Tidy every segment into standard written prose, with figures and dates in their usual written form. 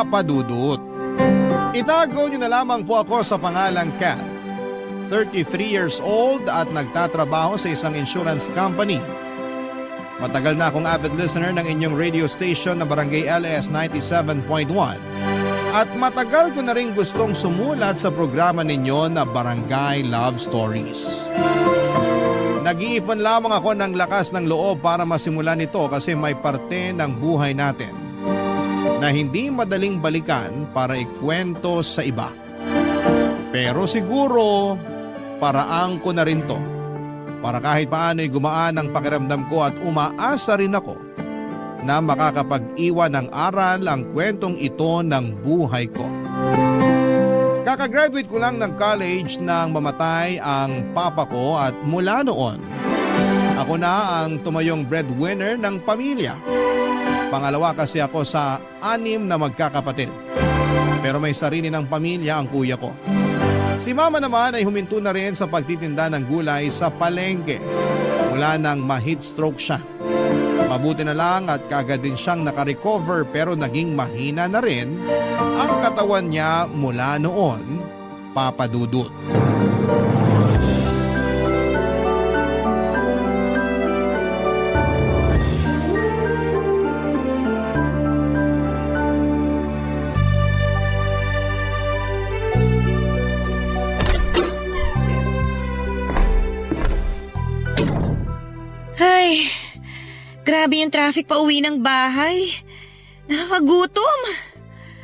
Papa Dudut. Itago niyo na lamang po ako sa pangalang Kat. 33 years old at nagtatrabaho sa isang insurance company. Matagal na akong avid listener ng inyong radio station na Barangay LS 97.1 at matagal ko na rin gustong sumulat sa programa ninyo na Barangay Love Stories. Nag-iipon lamang ako ng lakas ng loob para masimulan ito kasi may parte ng buhay natin na hindi madaling balikan para ikwento sa iba. Pero siguro, paraan ko na rin to para kahit paano'y gumaan ang pakiramdam ko at umaasa rin ako na makakapag-iwan ng aral ang kwentong ito ng buhay ko. Kakagraduate ko lang ng college nang mamatay ang papa ko at mula noon, ako na ang tumayong breadwinner ng pamilya. Pangalawa kasi ako sa 6 na magkakapatid. Pero may sarili ng pamilya ang kuya ko. Si mama naman ay huminto na rin sa pagtitinda ng gulay sa palengke mula nang ma-heat stroke siya. Mabuti na lang at kaagad din siyang nakarecover pero naging mahina na rin ang katawan niya mula noon, Papa Dudut. Ay, grabe yung traffic pa uwi ng bahay. Nakakagutom.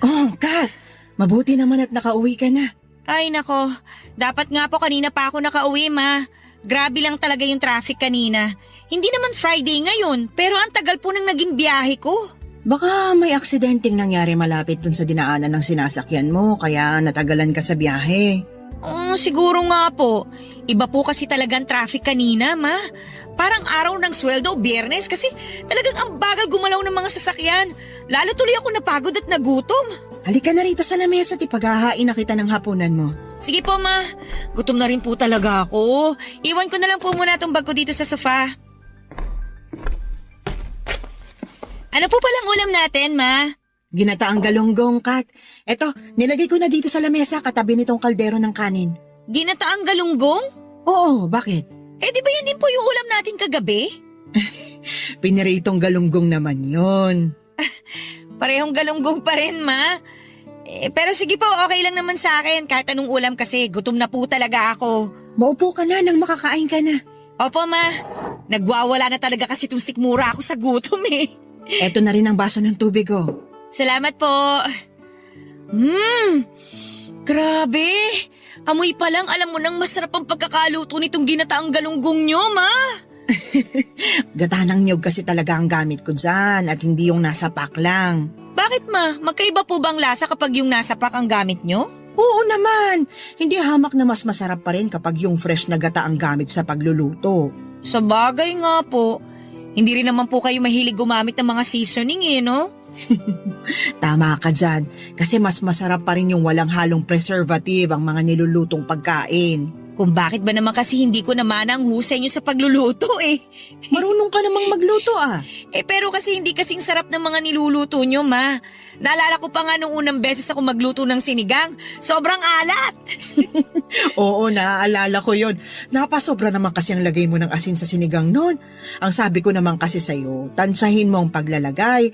Oh, Kat, mabuti naman at nakauwi ka na. Ay nako, dapat nga po kanina pa ako nakauwi ma. Grabe lang talaga yung traffic kanina. Hindi naman Friday ngayon, pero ang tagal po nang naging biyahe ko. Baka may aksidenteng nangyari malapit dun sa dinaanan ng sinasakyan mo, kaya natagalan ka sa biyahe. Siguro nga po. Iba po kasi talagang traffic kanina ma. Parang araw ng sweldo o biyernes kasi talagang ang bagal gumalaw ng mga sasakyan. Lalo tuloy ako napagod at nagutom. Halika na rito sa lamesa at ipaghahain na kita ng hapunan mo. Sige po ma, gutom na rin po talaga ako. Iwan ko na lang po muna itong bag ko dito sa sofa. Ano po palang ulam natin ma? Ginataang galunggong, Kat. Eto, nilagay ko na dito sa lamesa katabi nitong kaldero ng kanin. Ginataang galunggong? Oo, bakit? Eh di ba yan din po yung ulam natin kagabi? Piniritong galunggong naman yon. Parehong galunggong pa rin ma. Pero sige po, okay lang naman sa akin kahit anong ulam kasi gutom na po talaga ako. Maupo ka na nang makakain ka na. Opo ma, nagwawala na talaga kasi itong sikmura ako sa gutom eh. Eto na rin ang baso ng tubig, oh. Salamat po. Grabe. Amoy pa lang alam mo nang masarap ang pagkakaluto nitong ginataang galunggong nyo, ma. Gata ng niyog kasi talaga ang gamit ko dyan at hindi yung nasa pack lang. Bakit ma? Magkaiba po bang lasa kapag yung nasa pack ang gamit nyo? Oo naman. Hindi hamak na mas masarap pa rin kapag yung fresh na gata ang gamit sa pagluluto. Sa bagay nga po. Hindi rin naman po kayo mahilig gumamit ng mga seasoning eh, no? Tama ka dyan, kasi mas masarap pa rin yung walang halong preservative ang mga nilulutong pagkain. Kung bakit ba naman kasi hindi ko naman ang husay nyo sa pagluluto eh. Marunong ka namang magluto ah. Pero kasi hindi kasing sarap ng mga niluluto nyo, ma. Naalala ko pa nga nung unang beses ako magluto ng sinigang. Sobrang alat. Oo, naaalala ko yon. Napasobra naman kasi ang lagay mo ng asin sa sinigang nun. Ang sabi ko naman kasi sa'yo, tansahin mo ang paglalagay.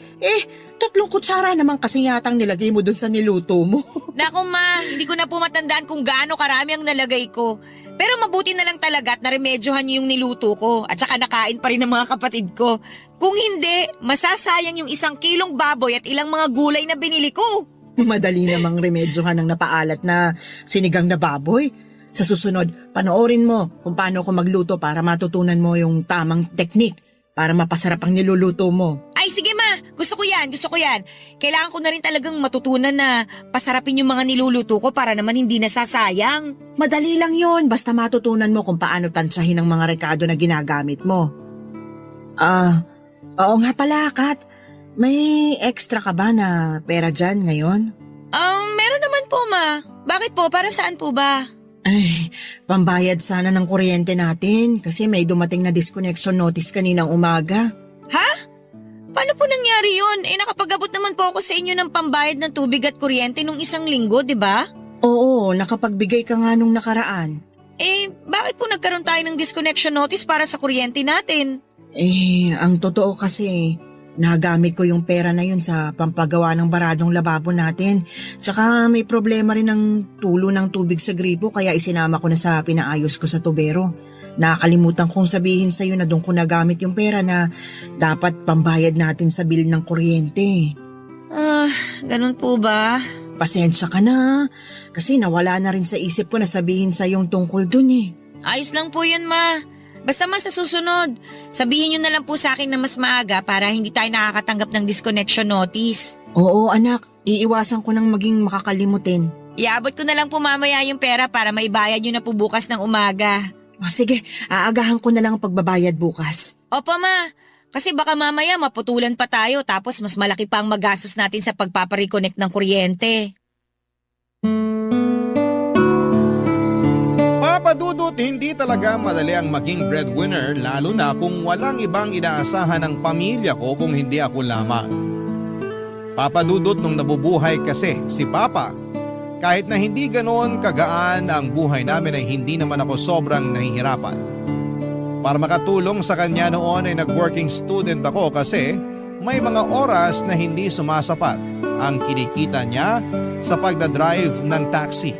3 kutsara naman kasi yatang nilagay mo dun sa niluto mo. Naku ma, hindi ko na po matandaan kung gaano karami ang nalagay ko. Pero mabuti na lang talaga at naremedyohan niyo yung niluto ko at saka nakain pa rin ng mga kapatid ko. Kung hindi, masasayang yung 1 kilong baboy at ilang mga gulay na binili ko. Madali namang remedyohan ng napaalat na sinigang na baboy. Sa susunod, panoorin mo kung paano ko magluto para matutunan mo yung tamang teknik para mapasarap ang niluluto mo. Ay sige ma, gusto ko yan. Kailangan ko na rin talagang matutunan na pasarapin yung mga niluluto ko para naman hindi nasasayang. Madali lang yon, basta matutunan mo kung paano tansahin ang mga rekado na ginagamit mo. Oo nga pala, Kat. May extra ka ba na pera dyan ngayon? Meron naman po ma. Bakit po? Para saan po ba? Ay, pambayad sana ng kuryente natin kasi may dumating na disconnection notice kaninang umaga. Ha? Paano po nangyari yun? Nakapag-abot naman po ako sa inyo ng pambayad ng tubig at kuryente nung isang linggo, di ba? Oo, nakapagbigay ka nga nung nakaraan. Bakit po nagkaroon tayo ng disconnection notice para sa kuryente natin? Ang totoo kasi, nagamit ko yung pera na yun sa pampagawa ng baradong lababo natin. Tsaka may problema rin ng tulo ng tubig sa gripo kaya isinama ko na sa pinaayos ko sa tubero. Nakakalimutan kong sabihin sa'yo na doon ko nagamit yung pera na dapat pambayad natin sa bill ng kuryente. Ganun po ba? Pasensya ka na, kasi nawala na rin sa isip ko na sabihin sa yung tungkol dun Ayos lang po yun, ma. Basta sa susunod, sabihin nyo na lang po sa akin na mas maaga para hindi tayo nakakatanggap ng disconnection notice. Oo anak, iiwasan ko nang maging makakalimutin. Iabot ko na lang po mamaya yung pera para maibayad nyo na po bukas ng umaga. O sige, aagahan ko na lang ang pagbabayad bukas. Opo, ma. Kasi baka mamaya maputulan pa tayo tapos mas malaki pa ang magastos natin sa pagpapareconnect ng kuryente. Papa Dudut, hindi talaga madali ang maging breadwinner lalo na kung walang ibang inaasahan ng pamilya ko kung hindi ako lamang. Papa Dudut, nung nabubuhay kasi si Papa, kahit na hindi ganoon kagaan ang buhay namin ay hindi naman ako sobrang nahihirapan. Para makatulong sa kanya noon ay nag-working student ako kasi may mga oras na hindi sumasapat ang kinikita niya sa pagdadrive ng taxi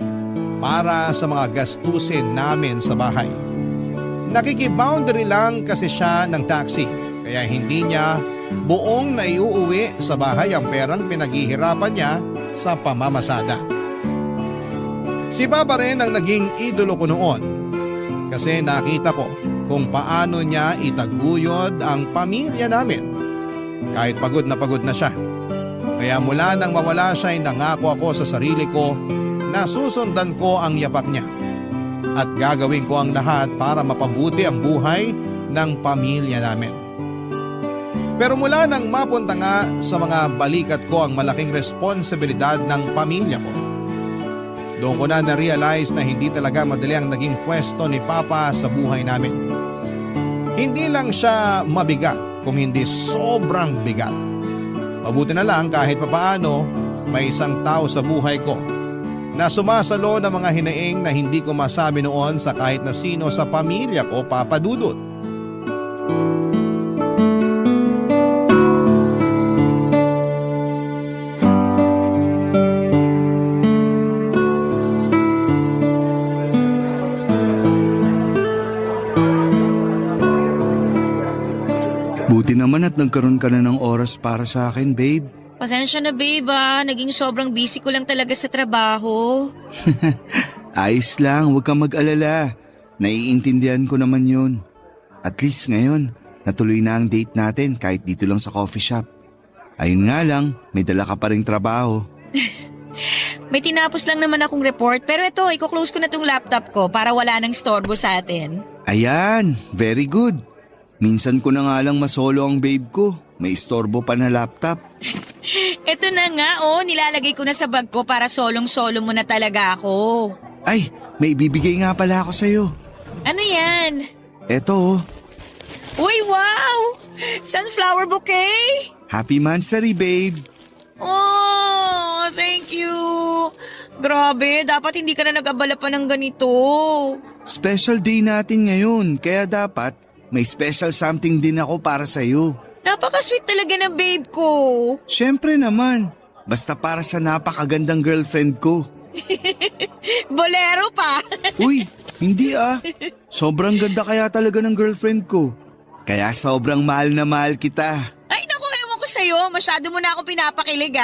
para sa mga gastusin namin sa bahay. Nakikiboundary lang kasi siya ng taxi kaya hindi niya buong naiuuwi sa bahay ang perang pinaghihirapan niya sa pamamasada. Si Papa rin ang naging idolo ko noon kasi nakita ko kung paano niya itaguyod ang pamilya namin kahit pagod na siya. Kaya mula nang mawala siya ay nangako ako sa sarili ko na susundan ko ang yapak niya at gagawin ko ang lahat para mapabuti ang buhay ng pamilya namin. Pero mula nang mapunta nga sa mga balikat ko ang malaking responsibilidad ng pamilya ko, doon ko na na-realize na hindi talaga madali ang naging pwesto ni Papa sa buhay namin. Hindi lang siya mabigat kung hindi sobrang bigat. Mabuti na lang kahit papaano may isang tao sa buhay ko na sumasalo ng mga hinaing na hindi ko masabi noon sa kahit na sino sa pamilya ko, Papa Dudut. Buti naman at nagkaroon ka na ng oras para sa akin, babe. Pasensya na, babe, Naging sobrang busy ko lang talaga sa trabaho. Ayos lang, huwag kang mag-alala. Naiintindihan ko naman yun. At least ngayon, natuloy na ang date natin kahit dito lang sa coffee shop. Ayun nga lang, may dala ka pa ring trabaho. May tinapos lang naman akong report pero ito, i-close ko na tong laptop ko para wala nang storbo sa atin. Ayan, very good. Minsan ko na nga lang masolo ang babe ko. May istorbo pa na laptop. Ito na nga, nilalagay ko na sa bag ko para solong-solo mo na talaga ako. Ay, may ibibigay nga pala ako sa'yo. Ano yan? Eto, Uy, wow! Sunflower bouquet! happy Mansari, babe. Oh, thank you! Grabe, dapat hindi ka na nag-abala pa ng ganito. Special day natin ngayon, kaya dapat may special something din ako para sa'yo. Napaka-sweet talaga ng babe ko. Siyempre naman, basta para sa napakagandang girlfriend ko. Bolero pa. Uy, hindi Sobrang ganda kaya talaga ng girlfriend ko. Kaya sobrang mahal na mahal kita. Ay, naku, ewan ko sa'yo. Masyado mo na ako pinapakilig,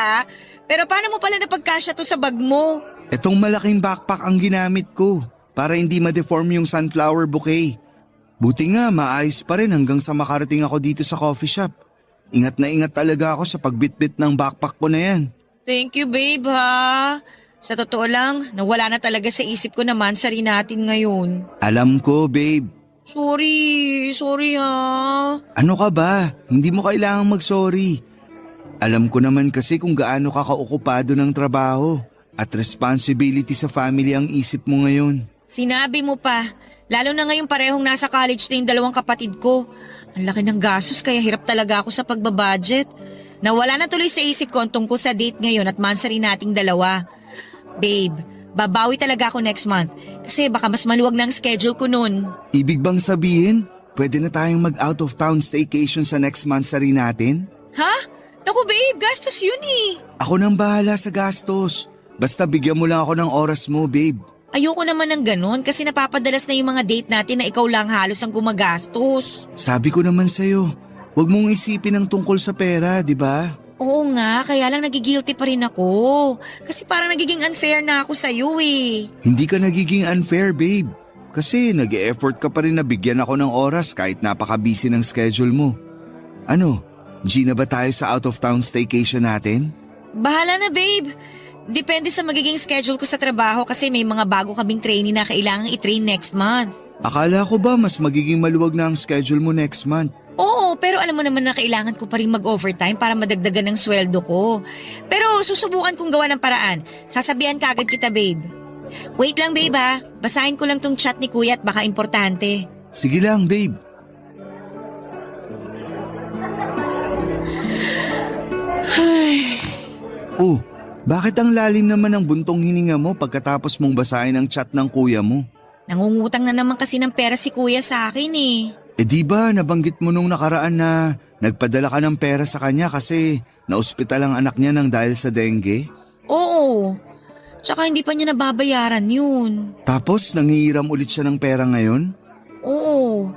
Pero paano mo pala napagkasya to sa bag mo? Etong malaking backpack ang ginamit ko para hindi ma-deform yung sunflower bouquet. Buti nga, maayos pa rin hanggang sa makarating ako dito sa coffee shop. Ingat na ingat talaga ako sa pagbitbit ng backpack ko na yan. Thank you, babe, Sa totoo lang, nawala na talaga sa isip ko na Mansari natin ngayon. Alam ko, babe. Sorry, Ano ka ba? Hindi mo kailangang mag-sorry. Alam ko naman kasi kung gaano ka kaokupado ng trabaho at responsibility sa family ang isip mo ngayon. Sinabi mo pa. Lalo na ngayong parehong nasa college na yung dalawang kapatid ko. Ang laki ng gastos kaya hirap talaga ako sa pagbabudget. Nawala na tuloy sa isip ko ang tungkol sa date ngayon at monthsary nating dalawa. Babe, babawi talaga ako next month kasi baka mas maluwag na ang schedule ko nun. Ibig bang sabihin, pwede na tayong mag-out of town staycation sa next month sa rin natin? Ha? Naku babe, gastos yun eh. Ako nang bahala sa gastos. Basta bigyan mo lang ako ng oras mo, babe. Ayoko naman ng ganun kasi napapadalas na yung mga date natin na ikaw lang halos ang gumagastos. Sabi ko naman sa'yo, huwag mong isipin ang tungkol sa pera, di ba? Oo nga, kaya lang nagigilty pa rin ako. Kasi parang nagiging unfair na ako sa'yo eh. Hindi ka nagiging unfair, babe. Kasi nag-e-effort ka pa rin na bigyan ako ng oras kahit napaka-busy ng schedule mo. Ano, G na ba tayo sa out-of-town staycation natin? Bahala na babe. Depende sa magiging schedule ko sa trabaho kasi may mga bago kaming trainee na kailangang i-train next month. Akala ko ba mas magiging maluwag na ang schedule mo next month? Oo, pero alam mo naman na kailangan ko pa rin mag-overtime para madagdagan ng sweldo ko. Pero susubukan kong gawa ng paraan. Sasabihan ka agad kita, babe. Wait lang, babe ha. Basahin ko lang tong chat ni kuya at baka importante. Sige lang, babe. Oh, bakit ang lalim naman ng buntong hininga mo pagkatapos mong basahin ang chat ng kuya mo? Nangungutang na naman kasi ng pera si kuya sa akin eh. Eh di ba nabanggit mo nung nakaraan na nagpadala ka ng pera sa kanya kasi naospital ang anak niya ng dahil sa dengue? Oo. Tsaka hindi pa niya nababayaran yun. Tapos nangihiram ulit siya ng pera ngayon? Oo.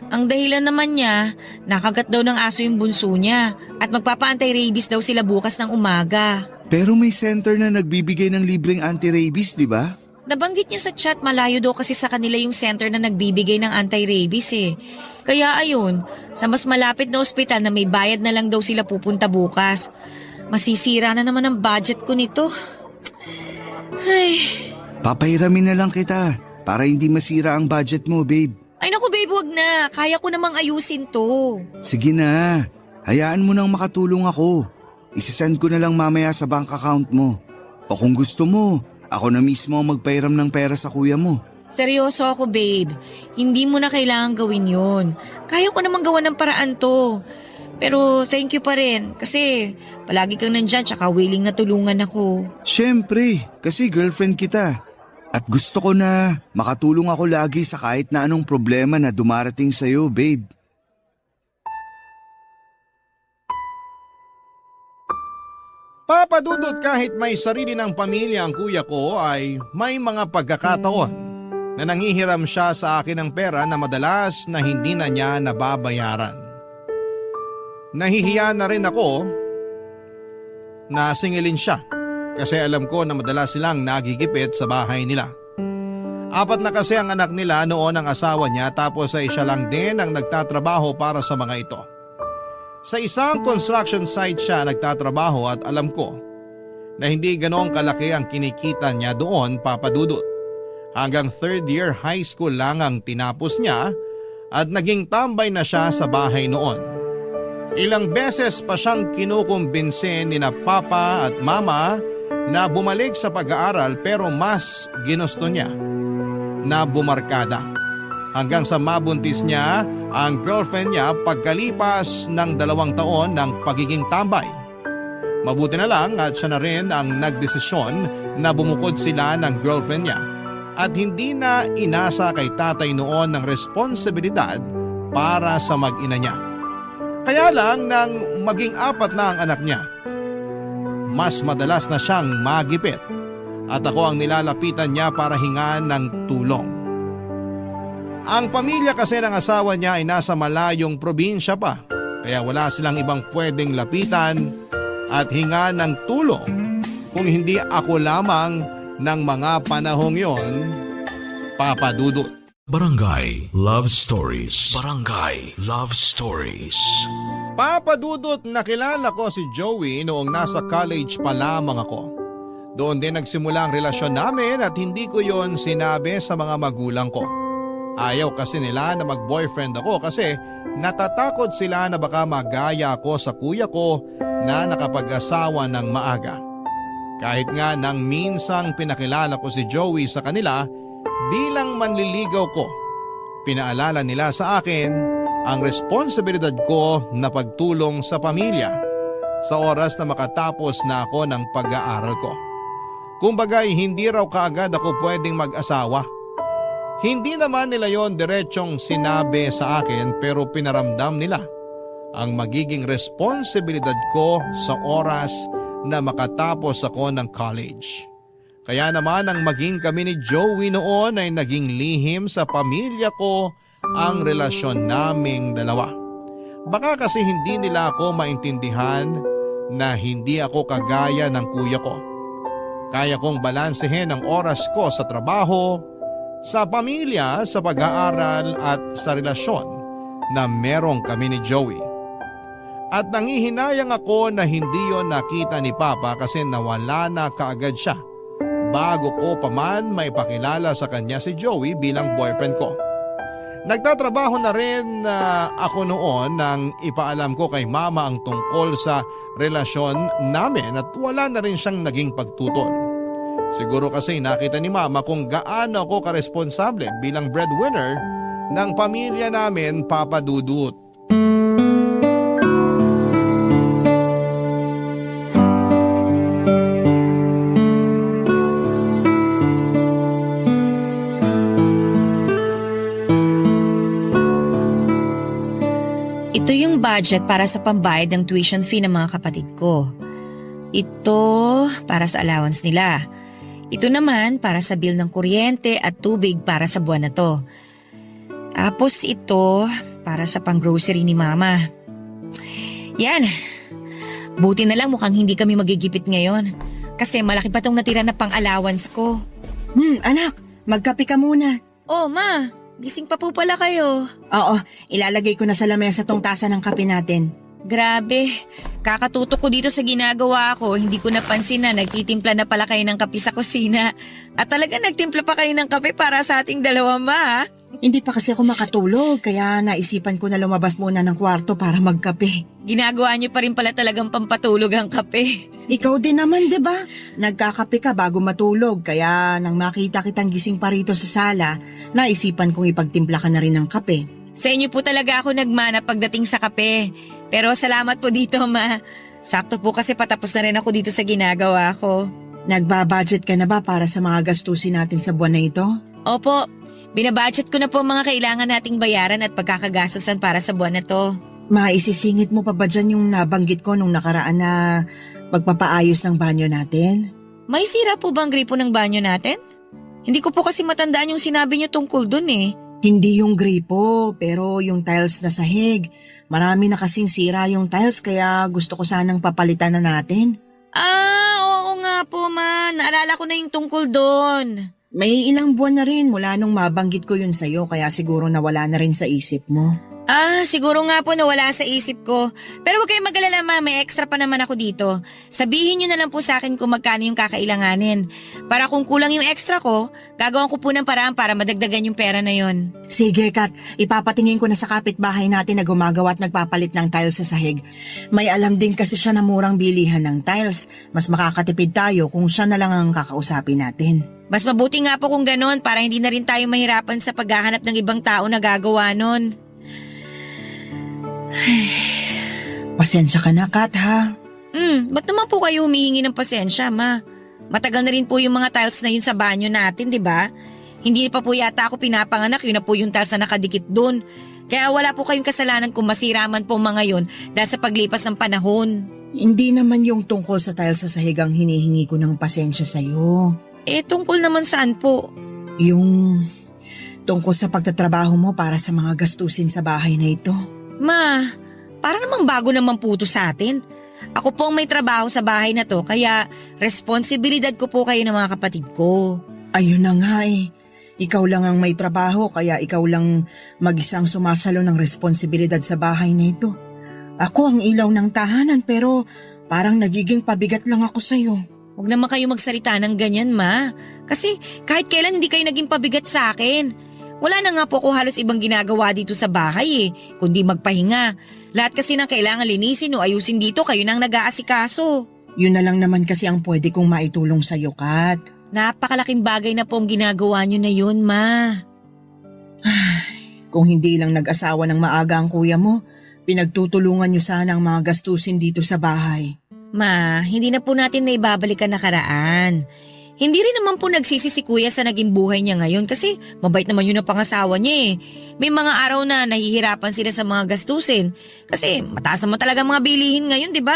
Ang dahilan naman niya, nakagat daw ng aso yung bunso niya at magpapa-anti-rabies daw sila bukas ng umaga. Pero may center na nagbibigay ng libreng anti-rabies, di ba? Nabanggit niya sa chat malayo daw kasi sa kanila yung center na nagbibigay ng anti-rabies eh. Kaya ayun, sa mas malapit na ospital na may bayad na lang daw sila pupunta bukas. Masisira na naman ang budget ko nito. Ay. Papahiramin na lang kita para hindi masira ang budget mo, babe. Ay naku babe, wag na. Kaya ko namang ayusin to. Sige na, hayaan mo nang makatulong ako. Isasend ko na lang mamaya sa bank account mo. O kung gusto mo, ako na mismo ang magpairam ng pera sa kuya mo. Seryoso ako babe. Hindi mo na kailangan gawin yun. Kaya ko namang gawa ng paraan to. Pero thank you pa rin kasi palagi kang nandyan tsaka willing na tulungan ako. Siyempre, kasi girlfriend kita. At gusto ko na makatulong ako lagi sa kahit na anong problema na dumarating sa'yo, babe. Papadudot kahit may sarili ng pamilya ang kuya ko ay may mga pagkakataon na nangihiram siya sa akin ng pera na madalas na hindi na niya nababayaran. Nahihiya na rin ako na singilin siya kasi alam ko na madalas silang nagigipit sa bahay nila. 4 na kasi ang anak nila noon ang asawa niya tapos ay siya lang din ang nagtatrabaho para sa mga ito. Sa isang construction site siya nagtatrabaho at alam ko na hindi ganoong kalaki ang kinikita niya doon, papadudot. Hanggang 3rd year high school lang ang tinapos niya at naging tambay na siya sa bahay noon. Ilang beses pa siyang kinukumbinse ni na papa at mama na bumalik sa pag-aaral pero mas ginusto niya na bumarkada. Hanggang sa mabuntis niya ang girlfriend niya pagkalipas ng 2 taon ng pagiging tambay. Mabuti na lang at siya na rin ang nagdesisyon na bumukod sila ng girlfriend niya at hindi na inasa kay tatay noon ng responsibilidad para sa mag-ina niya. Kaya lang nang maging 4 na ang anak niya, mas madalas na siyang magipit at ako ang nilalapitan niya para hingan ng tulong. Ang pamilya kasi ng asawa niya ay nasa malayong probinsya pa kaya wala silang ibang pwedeng lapitan at hinga ng tulong kung hindi ako lamang ng mga panahong yon, papadudot. Barangay Love Stories. Barangay Love Stories. Papadudot, nakilala ko si Joey noong nasa college pa lamang ako. Doon din nagsimula ang relasyon namin at hindi ko yon sinabi sa mga magulang ko. Ayaw kasi nila na mag-boyfriend ako kasi natatakot sila na baka magaya ako sa kuya ko na nakapag-asawa ng maaga. Kahit nga nang minsang pinakilala ko si Joey sa kanila bilang manliligaw ko, pinaalala nila sa akin ang responsibilidad ko na pagtulong sa pamilya sa oras na makatapos na ako ng pag-aaral ko. Kumbagay, hindi raw kaagad ako pwedeng mag-asawa. Hindi naman nila yon diretsong sinabi sa akin pero pinaramdam nila ang magiging responsibilidad ko sa oras na makatapos ako ng college. Kaya naman ang maging kami ni Joey noon ay naging lihim sa pamilya ko ang relasyon naming dalawa. Baka kasi hindi nila ako maintindihan na hindi ako kagaya ng kuya ko. Kaya kong balansehin ang oras ko sa trabaho, sa pamilya, sa pag-aaral at sa relasyon na merong kami ni Joey. At nangihinayang ako na hindi yon nakita ni Papa kasi nawala na kaagad siya bago ko pa man maipakilala sa kanya si Joey bilang boyfriend ko. Nagtatrabaho na rin ako noon nang ipaalam ko kay Mama ang tungkol sa relasyon namin at wala na rin siyang naging pagtutol. Siguro kasi nakita ni Mama kung gaano ako karesponsable bilang breadwinner ng pamilya namin, Papa Dudut. Ito yung budget para sa pambayad ng tuition fee ng mga kapatid ko. Ito para sa allowance nila. Ito naman para sa bill ng kuryente at tubig para sa buwan na to. Tapos ito para sa pang-grocery ni Mama. Yan. Buti na lang mukhang hindi kami magigipit ngayon. Kasi malaki pa tong natira na pang-allowance ko. Anak, magkape ka muna. Oh, Ma. Gising pa po pala kayo. Oo, ilalagay ko na sa lamesa tong tasa ng kape natin. Grabe, kakatutok ko dito sa ginagawa ko, hindi ko napansin na nagtitimpla na pala kayo ng kape sa kusina. At talaga nagtimpla pa kayo ng kape para sa ating dalawa, Ma. Hindi pa kasi ako makatulog, kaya naisipan ko na lumabas muna ng kwarto para magkape. Ginagawa niyo pa rin pala talagang pampatulog ang kape. Ikaw din naman, di ba? Nagkakape ka bago matulog, kaya nang makita kitang gising pa rito sa sala, naisipan kong ipagtimpla ka na rin ng kape. Sa inyo po talaga ako nagmana pagdating sa kape. Pero salamat po dito, Ma. Sakto po kasi patapos na rin ako dito sa ginagawa ko. Nagbabudget ka na ba para sa mga gastusin natin sa buwan na ito? Opo, binabudget ko na po mga kailangan nating bayaran at pagkakagastusan para sa buwan na to. Maisisingit mo pa ba dyan yung nabanggit ko nung nakaraan na pagpapaayos ng banyo natin? May sira po bang gripo ng banyo natin? Hindi ko po kasi matandaan yung sinabi niyo tungkol dun eh. Hindi yung gripo, pero yung tiles na sahig. Marami na kasing sira yung tiles kaya gusto ko sanang papalitan na natin. Oo nga po, Ma. Naalala ko na yung tungkol doon. May ilang buwan na rin mula nung mabanggit ko yun sa'yo kaya siguro nawala na rin sa isip mo. Siguro nga po nawala sa isip ko. Pero huwag kayong mag-alala, Ma. May extra pa naman ako dito. Sabihin nyo na lang po sa akin kung magkano yung kakailanganin. Para kung kulang yung extra ko, gagawin ko po ng paraan para madagdagan yung pera na yon. Sige, Kat. Ipapatingin ko na sa kapitbahay natin na gumagawa at nagpapalit ng tiles sa sahig. May alam din kasi siya na murang bilihan ng tiles. Mas makakatipid tayo kung siya na lang ang kakausapin natin. Mas mabuti nga po kung ganon para hindi na rin tayo mahirapan sa paghahanap ng ibang tao na gagawa nun. Pasensya ka na, Kat, ha? Ba't naman po kayo humihingi ng pasensya, Ma? Matagal na rin po yung mga tiles na yun sa banyo natin, di ba? Hindi pa po yata ako pinapanganak, yun na po yung tiles na nakadikit doon. Kaya wala po kayong kasalanan kung masiraman po mga yun dahil sa paglipas ng panahon. Hindi naman yung tungkol sa tiles sa sahig ang hinihingi ko ng pasensya sa'yo. Tungkol naman saan po? Yung tungkol sa pagtatrabaho mo para sa mga gastusin sa bahay na ito. Ma, para namang bago naman po ito sa atin. Ako po ang may trabaho sa bahay na to, kaya responsibilidad ko po kayo ng mga kapatid ko. Ayun na nga eh. Ikaw lang ang may trabaho, kaya ikaw lang mag-isang sumasalo ng responsibilidad sa bahay na ito. Ako ang ilaw ng tahanan pero parang nagiging pabigat lang ako sa'yo. Huwag naman kayo magsalita ng ganyan, Ma. Kasi kahit kailan hindi kayo naging pabigat sa akin. Wala na nga po ako halos ibang ginagawa dito sa bahay kundi magpahinga. Lahat kasi ng kailangan linisin o ayusin dito, kayo nang nag-aasikaso. Yun na lang naman kasi ang pwede kong maitulong sa'yo, Kat. Napakalaking bagay na po ang ginagawa nyo na yun, Ma. Kung hindi lang nag-asawa ng maaga ang kuya mo, pinagtutulungan niyo sana ang mga gastusin dito sa bahay. Ma, hindi na po natin may babalikan nakaraan. Hindi rin naman po nagsisi si kuya sa naging buhay niya ngayon kasi mabait naman yun ang pangasawa niya eh. May mga araw na nahihirapan sila sa mga gastusin kasi mataas naman talaga mga bilihin ngayon, di ba?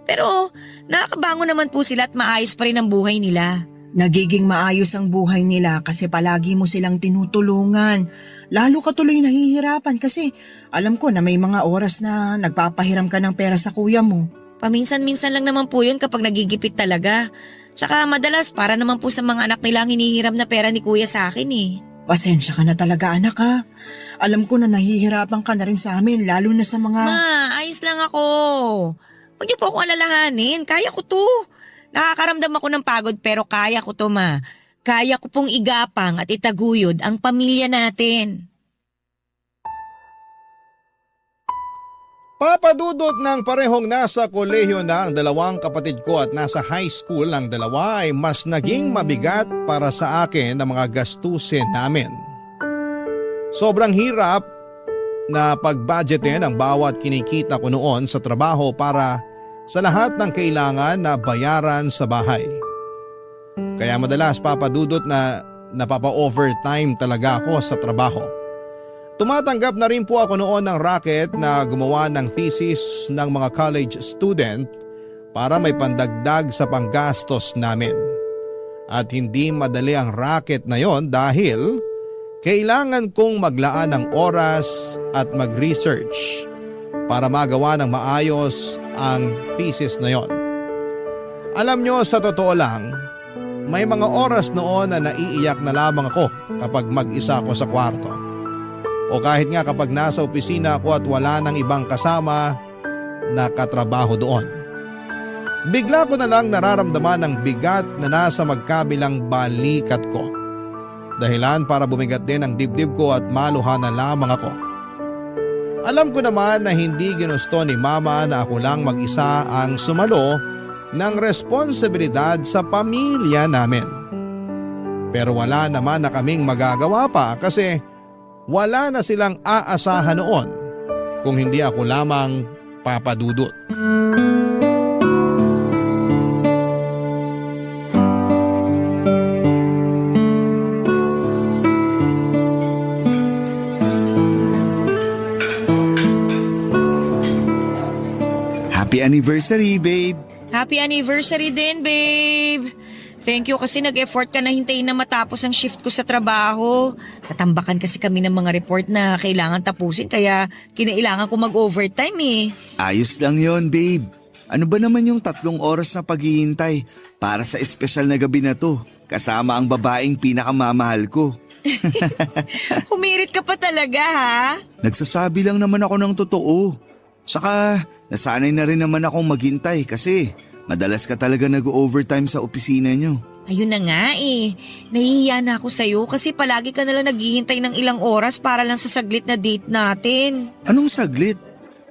Pero nakakabango naman po sila at maayos pa rin ang buhay nila. Nagiging maayos ang buhay nila kasi palagi mo silang tinutulungan. Lalo ka tuloy nahihirapan kasi alam ko na may mga oras na nagpapahiram ka ng pera sa kuya mo. Paminsan-minsan lang naman po yun kapag nagigipit talaga. Tsaka madalas para naman po sa mga anak nila ang hinihiram na pera ni kuya sa akin eh. Pasensya ka na talaga anak ha. Alam ko na nahihirapan ka na rin sa amin lalo na sa mga… Ma, ayos lang ako. Huwag niyo po akong alalahanin. Kaya ko to. Nakakaramdam ako ng pagod pero kaya ko to, ma. Kaya ko pong igapang at itaguyod ang pamilya natin. Papadudot ng parehong nasa kolehiyo na ang dalawang kapatid ko at nasa high school ang dalawa ay mas naging mabigat para sa akin ang mga gastusin namin. Sobrang hirap na pag-budgetin ang bawat kinikita ko noon sa trabaho para sa lahat ng kailangan na bayaran sa bahay. Kaya madalas papadudot na napapa-overtime talaga ako sa trabaho. Tumatanggap na rin po ako noon ng racket na gumawa ng thesis ng mga college student para may pandagdag sa panggastos namin. At hindi madali ang racket na yon dahil kailangan kong maglaan ng oras at mag-research para magawa ng maayos ang thesis na yon. Alam nyo, sa totoo lang, may mga oras noon na naiiyak na lamang ako kapag mag-isa ako sa kwarto. O kahit nga kapag nasa opisina ako at wala nang ibang kasama na katrabaho doon. Bigla ko na lang nararamdaman ang bigat na nasa magkabilang balikat ko. Dahilan para bumigat din ang dibdib ko at maluha na lamang ako. Alam ko naman na hindi ginusto ni mama na ako lang mag-isa ang sumalo ng responsibilidad sa pamilya namin. Pero wala naman na kaming magagawa pa kasi wala na silang aasahan noon kung hindi ako lamang papadudot. Happy anniversary, babe! Happy anniversary din, babe! Thank you kasi nag-effort ka na hintayin na matapos ang shift ko sa trabaho. Natambakan kasi kami ng mga report na kailangan tapusin kaya kinailangan ko mag-overtime eh. Ayos lang yon, babe. Ano ba naman yung 3 oras na paghihintay para sa espesyal na gabi na to? Kasama ang babaeng pinakamamahal ko. Humirit ka pa talaga ha? Nagsasabi lang naman ako ng totoo. Saka nasanay na rin naman akong maghintay kasi madalas ka talaga nag-overtime sa opisina nyo. Ayun na nga eh. Nahihiya na ako sa'yo kasi palagi ka nalang naghihintay ng ilang oras para lang sa saglit na date natin. Anong saglit?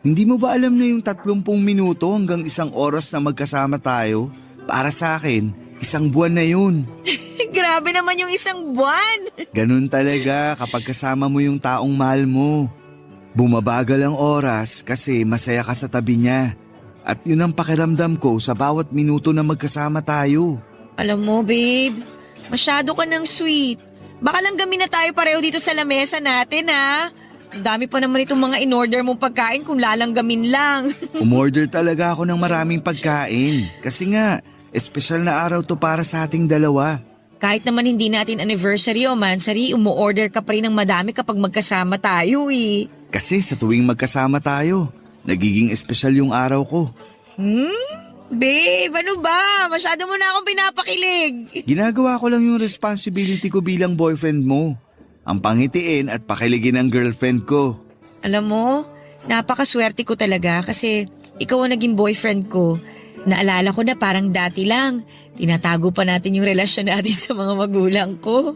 Hindi mo ba alam na yung 30 minuto hanggang 1 oras na magkasama tayo? Para sa akin, 1 buwan na yun. Grabe naman yung 1 buwan. Ganun talaga kapag kasama mo yung taong mahal mo. Bumabagal ang oras kasi masaya ka sa tabi niya. At yun ang pakiramdam ko sa bawat minuto na magkasama tayo. Alam mo, babe, masyado ka ng sweet. Baka lang gamin na tayo pareho dito sa lamesa natin, ha? Ang dami pa naman itong mga in-order mong pagkain kung lalanggamin lang. Umorder talaga ako ng maraming pagkain. Kasi nga, espesyal na araw to para sa ating dalawa. Kahit naman hindi natin anniversary o mansary, umu-order ka pa rin ng madami kapag magkasama tayo, eh. Kasi sa tuwing magkasama tayo, nagiging espesyal yung araw ko. Babe, ano ba? Masyado mo na akong pinapakilig. Ginagawa ko lang yung responsibility ko bilang boyfriend mo. Ang pangitiin at pakiligin ng girlfriend ko. Alam mo, napakaswerte ko talaga kasi ikaw ang naging boyfriend ko. Naalala ko na parang dati lang, tinatago pa natin yung relasyon natin sa mga magulang ko.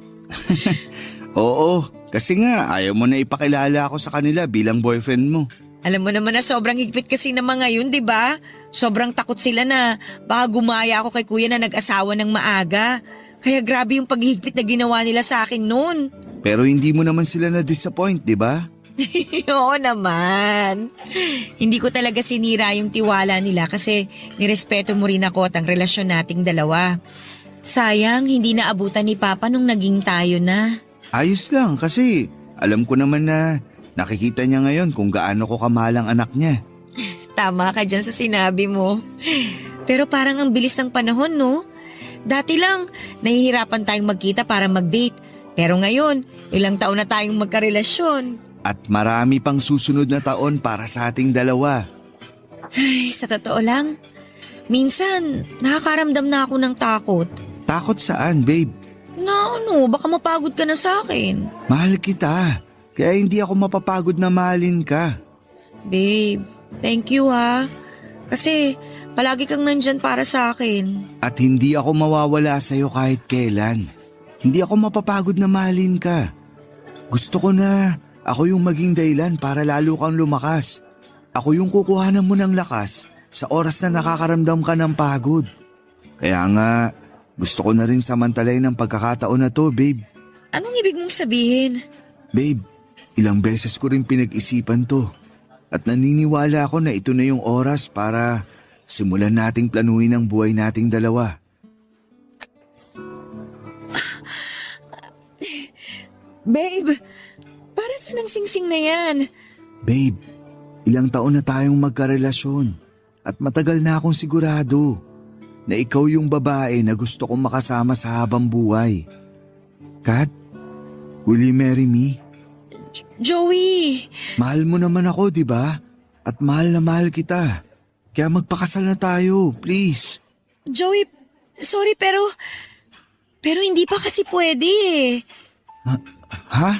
Oo, kasi nga ayaw mo na ipakilala ako sa kanila bilang boyfriend mo. Alam mo naman na sobrang higpit kasi ng mga yun, di ba? Sobrang takot sila na baka gumaya ako kay kuya na nag-asawa ng maaga. Kaya grabe yung paghihigpit na ginawa nila sa akin noon. Pero hindi mo naman sila na-disappoint, di ba? Oo naman. Hindi ko talaga sinira yung tiwala nila kasi nirespeto mo rin ako at ang relasyon nating dalawa. Sayang, hindi naabutan ni Papa nung naging tayo na. Ayos lang kasi alam ko naman na nakikita niya ngayon kung gaano ko kamahal ang anak niya. Tama ka dyan sa sinabi mo. Pero parang ang bilis ng panahon, no? Dati lang, nahihirapan tayong magkita para mag-date. Pero ngayon, ilang taon na tayong magkarelasyon. At marami pang susunod na taon para sa ating dalawa. Ay, sa totoo lang, minsan nakakaramdam na ako ng takot. Takot saan, babe? Na ano, baka mapagod ka na sa akin. Mahal kita. Kaya hindi ako mapapagod na mahalin ka. Babe, thank you ha. Kasi palagi kang nandyan para sa akin. At hindi ako mawawala sa'yo kahit kailan. Hindi ako mapapagod na mahalin ka. Gusto ko na ako yung maging dahilan para lalo kang lumakas. Ako yung kukuhanan mo ng lakas sa oras na nakakaramdam ka ng pagod. Kaya nga, gusto ko na rin samantalayin ang pagkakataon na to, babe. Anong ibig mong sabihin? Babe, ilang beses ko rin pinag-isipan to. At naniniwala ako na ito na yung oras para simulan nating planuhin ang buhay nating dalawa. Babe, para sa nang singsing na yan? Babe, ilang taon na tayong magkarelasyon at matagal na akong sigurado na ikaw yung babae na gusto kong makasama sa habang buhay. Kat, will you marry me? Joey! Mahal mo naman ako, di ba? At mahal na mahal kita. Kaya magpakasal na tayo, please. Joey, sorry pero hindi pa kasi pwede eh. Ha?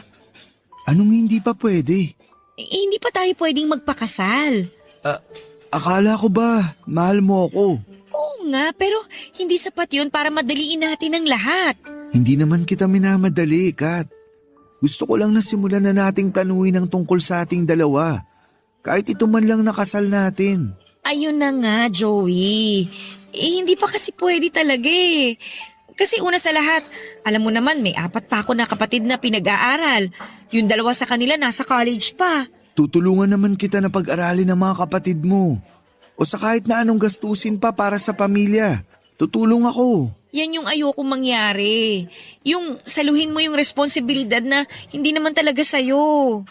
Anong hindi pa pwede? Hindi pa tayo pwedeng magpakasal. Akala ko ba mahal mo ako? Oo nga, pero hindi sapat yun para madaliin natin ang lahat. Hindi naman kita minamadali, Kat. Gusto ko lang na simulan na nating planuhin ang tungkol sa ating dalawa. Kahit ito man lang nakasal natin. Ayun na nga, Joey. Hindi pa kasi pwede talaga eh. Kasi una sa lahat, alam mo naman may 4 pa ako na kapatid na pinag-aaral. Yung 2 sa kanila nasa college pa. Tutulungan naman kita na pag-aralin ng mga kapatid mo. O sa kahit na anong gastusin pa para sa pamilya. Tutulong ako. Yan yung ayoko mangyari. Yung saluhin mo yung responsibilidad na hindi naman talaga sa'yo.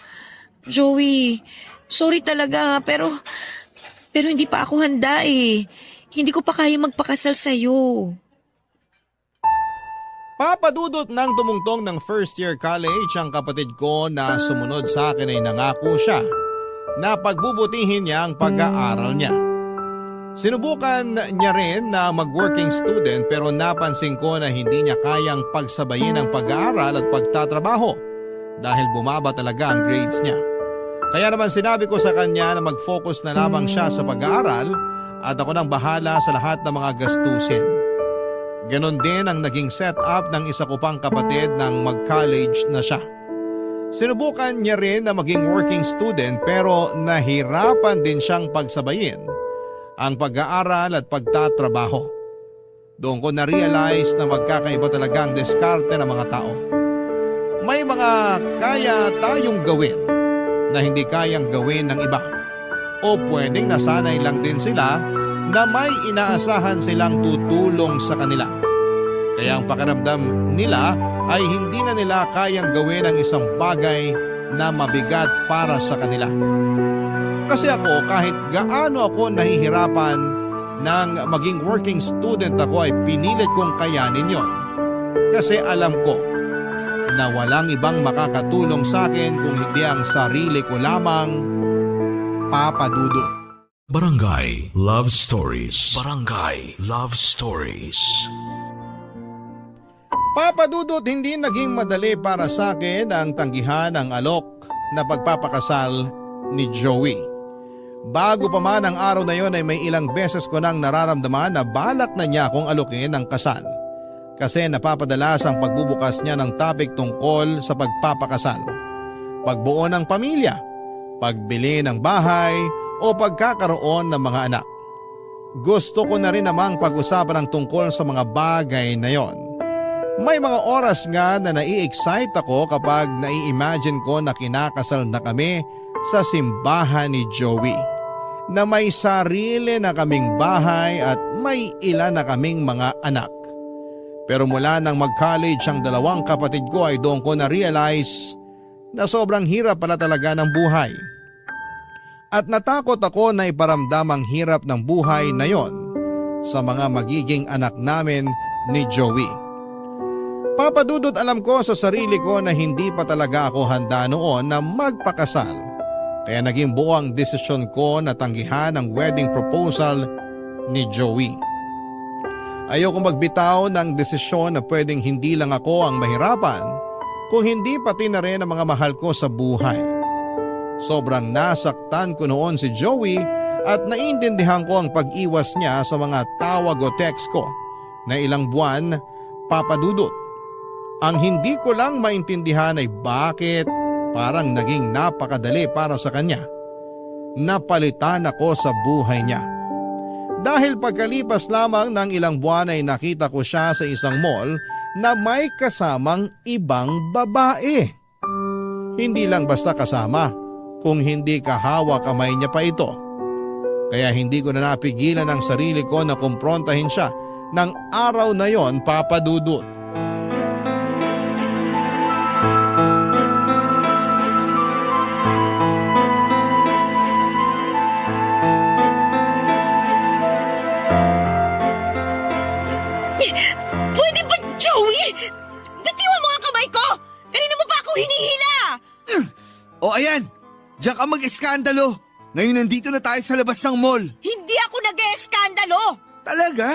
Joey, sorry talaga pero hindi pa ako handa eh. Hindi ko pa kaya magpakasal sa'yo. Papadudot ng tumungtong ng first year college ang kapatid ko na sumunod sa akin ay nangako siya na pagbubutihin niya ang pag-aaral niya. Sinubukan niya rin na mag-working student pero napansin ko na hindi niya kayang pagsabayin ang pag-aaral at pagtatrabaho dahil bumaba talaga ang grades niya. Kaya naman sinabi ko sa kanya na mag-focus na lamang siya sa pag-aaral at ako nang bahala sa lahat ng mga gastusin. Ganon din ang naging setup ng isa ko pang kapatid nang mag-college na siya. Sinubukan niya rin na maging working student pero nahirapan din siyang pagsabayin ang pag-aaral at pagtatrabaho. Doon ko na-realize na magkakaiba talaga ang diskarte ng mga tao. May mga kaya tayong gawin na hindi kayang gawin ng iba. O pwedeng nasanay lang din sila na may inaasahan silang tutulong sa kanila. Kaya ang pakiramdam nila ay hindi na nila kayang gawin ang isang bagay na mabigat para sa kanila. Kasi ako kahit gaano ako nahihirapan nang maging working student ako ay pinilit kong kayanin yon. Kasi alam ko na walang ibang makakatulong sa akin kung hindi ang sarili ko lamang, Papa Dudut. Barangay Love Stories. Barangay Love Stories. Papa Dudut, hindi naging madali para sa akin ang tanggihan ng alok na pagpapakasal ni Joey. Bago pa man ang araw na yon ay may ilang beses ko nang nararamdaman na balak na niya akong alukin ng kasal. Kasi napapadalas ang pagbubukas niya ng topic tungkol sa pagpapakasal. Pagbuo ng pamilya, pagbili ng bahay o pagkakaroon ng mga anak. Gusto ko na rin namang pag-usapan ang tungkol sa mga bagay na yon. May mga oras nga na nai-excite ako kapag nai-imagine ko na kinakasal na kami sa simbahan ni Joey. Na may sarili na kaming bahay at may ilan na kaming mga anak. Pero mula nang mag-college ang dalawang kapatid ko ay doon ko na-realize na sobrang hirap pala talaga ng buhay. At natakot ako na iparamdam ang hirap ng buhay na yon sa mga magiging anak namin ni Joey. Papadudot alam ko sa sarili ko na hindi pa talaga ako handa noon na magpakasal. Kaya naging buo ang desisyon ko na tanggihan ang wedding proposal ni Joey. Ayoko magbitaw ng desisyon na pwedeng hindi lang ako ang mahirapan kung hindi pati na rin ang mga mahal ko sa buhay. Sobrang nasaktan ko noon si Joey at naiintindihan ko ang pag-iwas niya sa mga tawag o text ko na ilang buwan papadudot. Ang hindi ko lang maintindihan ay bakit parang naging napakadali para sa kanya. Napalitan ako sa buhay niya. Dahil pagkalipas lamang ng ilang buwan ay nakita ko siya sa isang mall na may kasamang ibang babae. Hindi lang basta kasama, kung hindi kahawa kamay niya pa ito. Kaya hindi ko na napigilan ang sarili ko na kumprontahin siya ng araw na yon, papadudot. Pwede ba, Joey? Bitiwan mo ang kamay ko! Kanina mo pa ako hinihila! O ayan, diyan ka mag-eskandalo. Ngayon nandito na tayo sa labas ng mall. Hindi ako nag-eskandalo! Talaga?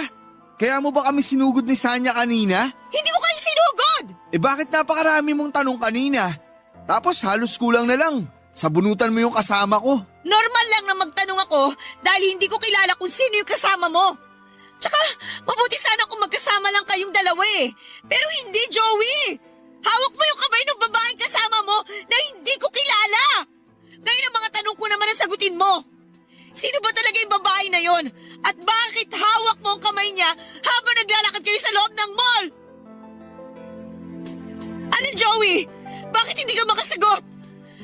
Kaya mo ba kami sinugod ni Sanya kanina? Hindi ko kayo sinugod! Eh bakit napakarami mong tanong kanina? Tapos halos kulang na lang. Sabunutan mo yung kasama ko. Normal lang na magtanong ako dahil hindi ko kilala kung sino yung kasama mo. Tsaka, mabuti sana kung magkasama lang kayong dalawa eh. Pero hindi, Joey! Hawak mo yung kamay ng babaeng kasama mo na hindi ko kilala! Ngayon ang mga tanong ko naman ang sagutin mo. Sino ba talaga yung babae na yon? At bakit hawak mo ang kamay niya habang naglalakad kayo sa loob ng mall? Ano, Joey? Bakit hindi ka makasagot?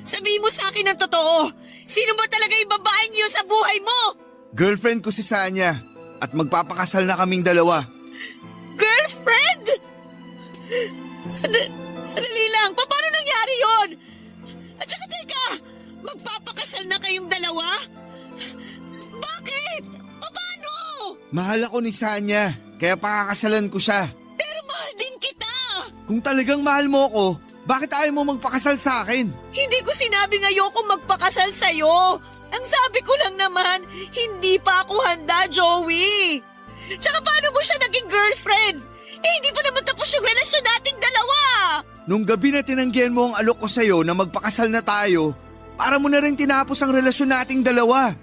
Sabihin mo sa akin ang totoo. Sino ba talaga yung babaeng yun sa buhay mo? Girlfriend ko si Sanya at magpapakasal na kaming dalawa. Girlfriend? Sadali lang. Paano nangyari yon? At saka teka, magpapakasal na kayong dalawa? Bakit? Paano? Mahal ako ni Sanya, kaya pakakasalan ko siya. Pero mahal din kita. Kung talagang mahal mo ako, bakit ayaw mo magpakasal sa akin? Hindi ko sinabing ayoko magpakasal sa'yo. Ang sabi ko lang naman, hindi pa ako handa, Joey. Tsaka paano mo siya naging girlfriend? Eh, hindi pa naman tapos yung relasyon nating dalawa. Nung gabi na tinanggihan mo ang alok ko sa'yo na magpakasal na tayo, para mo na rin tinapos ang relasyon nating dalawa.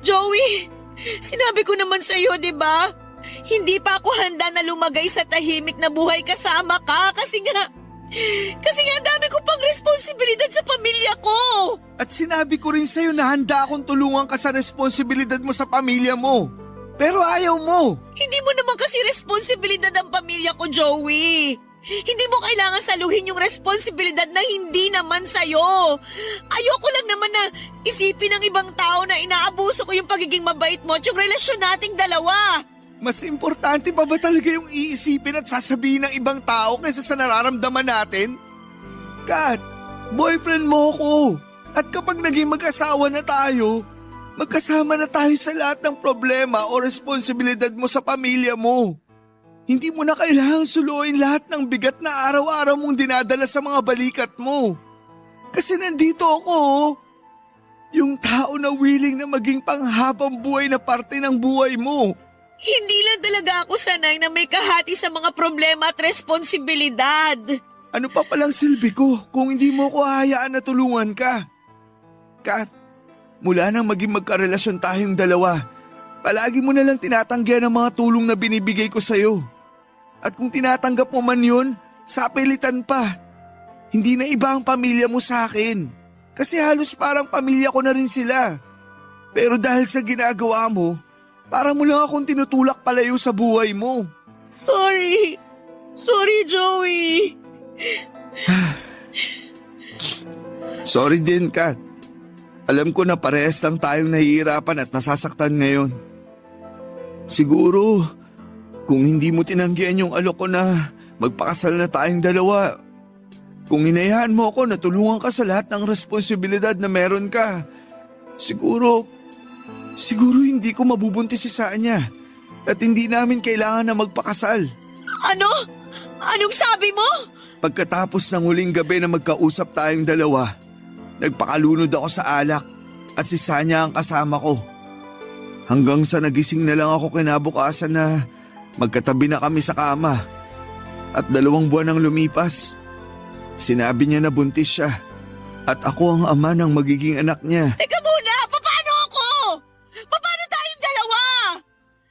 Joey, sinabi ko naman sa'yo, di ba? Hindi pa ako handa na lumagay sa tahimik na buhay kasama ka kasi nga dami ko pang responsibilidad sa pamilya ko. At sinabi ko rin sa'yo na handa akong tulungan ka sa responsibilidad mo sa pamilya mo. Pero ayaw mo. Hindi mo naman kasi responsibilidad ang pamilya ko, Joey. Hindi mo kailangan saluhin yung responsibilidad na hindi naman sa'yo. Ayoko lang naman na isipin ng ibang tao na inaabuso ko yung pagiging mabait mo at yung relasyon nating dalawa. Mas importante pa ba talaga yung iisipin at sasabihin ng ibang tao kaysa sa nararamdaman natin? Kat, boyfriend mo ko. At kapag naging mag-asawa na tayo, magkasama na tayo sa lahat ng problema o responsibilidad mo sa pamilya mo. Hindi mo na kailangang suluin lahat ng bigat na araw-araw mong dinadala sa mga balikat mo. Kasi nandito ako, yung tao na willing na maging panghabang buhay na parte ng buhay mo. Hindi lang talaga ako sanay na may kahati sa mga problema at responsibilidad. Ano pa palang silbi ko kung hindi mo ko hahayaan na tulungan ka? Kat, mula nang maging magkarelasyon tayong dalawa, palagi mo na lang tinatanggihan ang mga tulong na binibigay ko sa'yo. At kung tinatanggap mo man yun, sapilitan pa. Hindi na iba ang pamilya mo sa akin. Kasi halos parang pamilya ko na rin sila. Pero dahil sa ginagawa mo, parang mo lang akong tinutulak palayo sa buhay mo. Sorry. Sorry, Joey. Sorry din, Kat. Alam ko na parehas lang tayong nahihirapan at nasasaktan ngayon. Siguro, kung hindi mo tinanggihan yung alok ko na magpakasal na tayong dalawa, kung hinayaan mo ako na tulungan ka sa lahat ng responsibilidad na meron ka, siguro hindi ko mabubuntis si Sanya at hindi namin kailangan na magpakasal. Ano? Anong sabi mo? Pagkatapos ng huling gabi na magkausap tayong dalawa, nagpakalunod ako sa alak at si Sanya ang kasama ko. Hanggang sa nagising na lang ako kinabukasan na magkatabi na kami sa kama. At 2 buwan ang lumipas. Sinabi niya na buntis siya at ako ang ama ng magiging anak niya. Teka muna, paano ako? Paano tayong dalawa?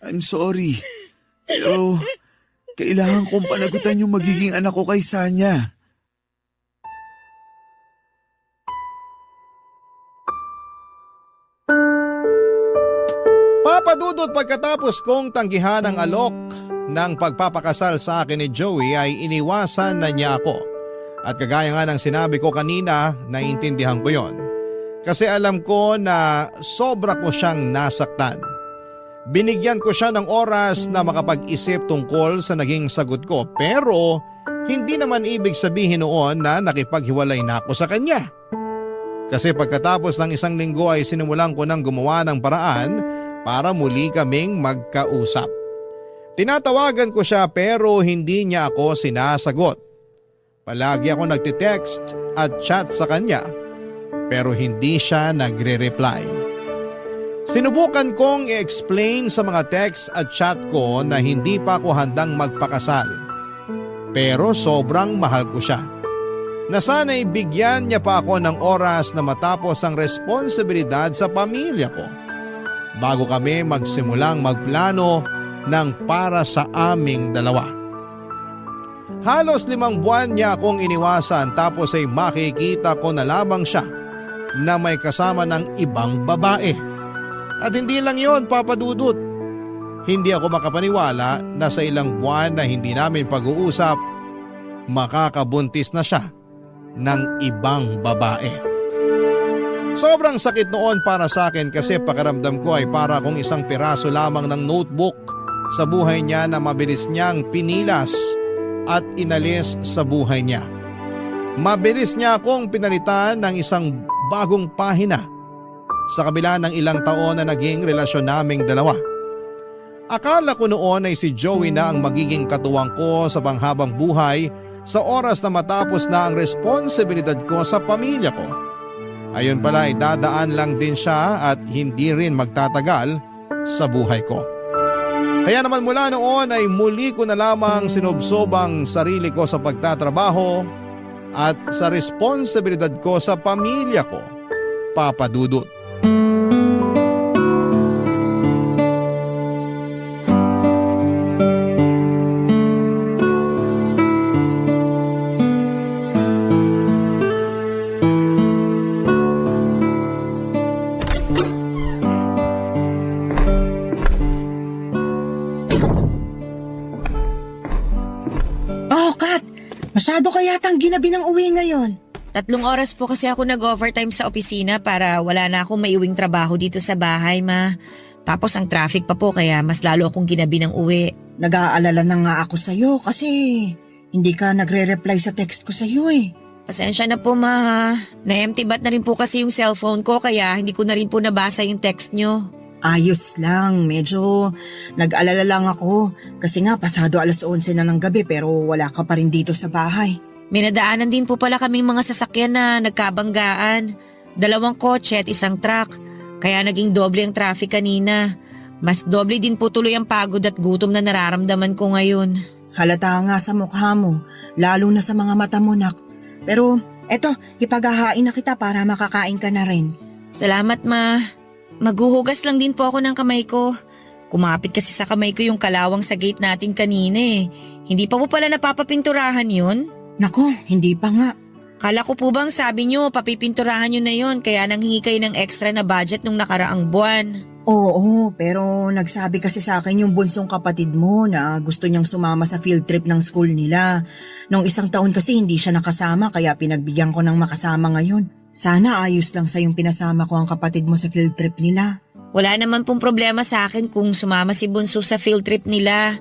I'm sorry, pero kailangan kong panagutan yung magiging anak ko kay Sanya. Papadudot pagkatapos kong tanggihan ang alok ng pagpapakasal sa akin ni Joey ay iniwasan na niya ako. At kagaya nga ng sinabi ko kanina, naiintindihan ko yon. Kasi alam ko na sobra ko siyang nasaktan. Binigyan ko siya ng oras na makapag-isip tungkol sa naging sagot ko, pero hindi naman ibig sabihin noon na nakipaghiwalay na ako sa kanya. Kasi pagkatapos ng 1 linggo ay sinimulan ko ng gumawa ng paraan para muli kaming magkausap. Tinatawagan ko siya pero hindi niya ako sinasagot. Palagi ako nagtitext at chat sa kanya pero hindi siya nagre-reply. Sinubukan kong i-explain sa mga text at chat ko na hindi pa ako handang magpakasal. Pero sobrang mahal ko siya. Na sana'y bigyan niya pa ako ng oras na matapos ang responsibilidad sa pamilya ko bago kami magsimulang magplano ng para sa aming dalawa. Halos 5 buwan niya akong iniwasan tapos ay makikita ko na lamang siya na may kasama ng ibang babae. At hindi lang yon, Papadudot. Hindi ako makapaniwala na sa ilang buwan na hindi namin pag-uusap, makakabuntis na siya ng ibang babae. Sobrang sakit noon para sa akin kasi pakiramdam ko ay para akong isang piraso lamang ng notebook sa buhay niya na mabilis niyang pinilas at inalis sa buhay niya. Mabilis niya akong pinalitan ng isang bagong pahina sa kabila ng ilang taon na naging relasyon naming dalawa. Akala ko noon ay si Joey na ang magiging katuwang ko sa panghabang buhay sa oras na matapos na ang responsibilidad ko sa pamilya ko. Ayon pala ay dadaan lang din siya at hindi rin magtatagal sa buhay ko. Kaya naman mula noon ay muli ko na lamang sinubsob ang sarili ko sa pagtatrabaho at sa responsibilidad ko sa pamilya ko, Papadudot. Oh, Kat! Masyado ka yatang ginabi ng uwi ngayon. 3 oras po kasi ako nag-overtime sa opisina para wala na akong maiuwing trabaho dito sa bahay, ma. Tapos ang traffic pa po kaya mas lalo akong ginabi ng uwi. Nag-aalala na nga ako sa'yo kasi hindi ka nagre-reply sa text ko sa'yo eh. Pasensya na po, ma. Na-empty bat na rin po kasi yung cellphone ko kaya hindi ko na rin po nabasa yung text nyo. Ayos lang, medyo nag-alala lang ako kasi nga pasado 11:00 na ng gabi pero wala ka pa rin dito sa bahay. May nadaanan din po pala kaming mga sasakyan na nagkabanggaan. 2 kotse at 1 truck. Kaya naging doble ang traffic kanina. Mas doble din po tuloy ang pagod at gutom na nararamdaman ko ngayon. Halata nga sa mukha mo, lalo na sa mga mata mo, nak. Pero eto, ipaghahain na kita para makakain ka na rin. Salamat, ma. Maghuhugas lang din po ako ng kamay ko. Kumapit kasi sa kamay ko yung kalawang sa gate natin kanina eh. Hindi pa po pala napapapinturahan yun? Nako, hindi pa nga. Kala ko po bang sabi nyo papipinturahan nyo na yun kaya nanghingi kayo ng extra na budget nung nakaraang buwan. Oo, pero nagsabi kasi sa akin yung bunsong kapatid mo na gusto niyang sumama sa field trip ng school nila. Nung isang taon kasi hindi siya nakasama kaya pinagbigyan ko ng makasama ngayon. Sana ayos lang sa yung pinasama ko ang kapatid mo sa field trip nila. Wala naman pong problema sa akin kung sumama si Bunso sa field trip nila.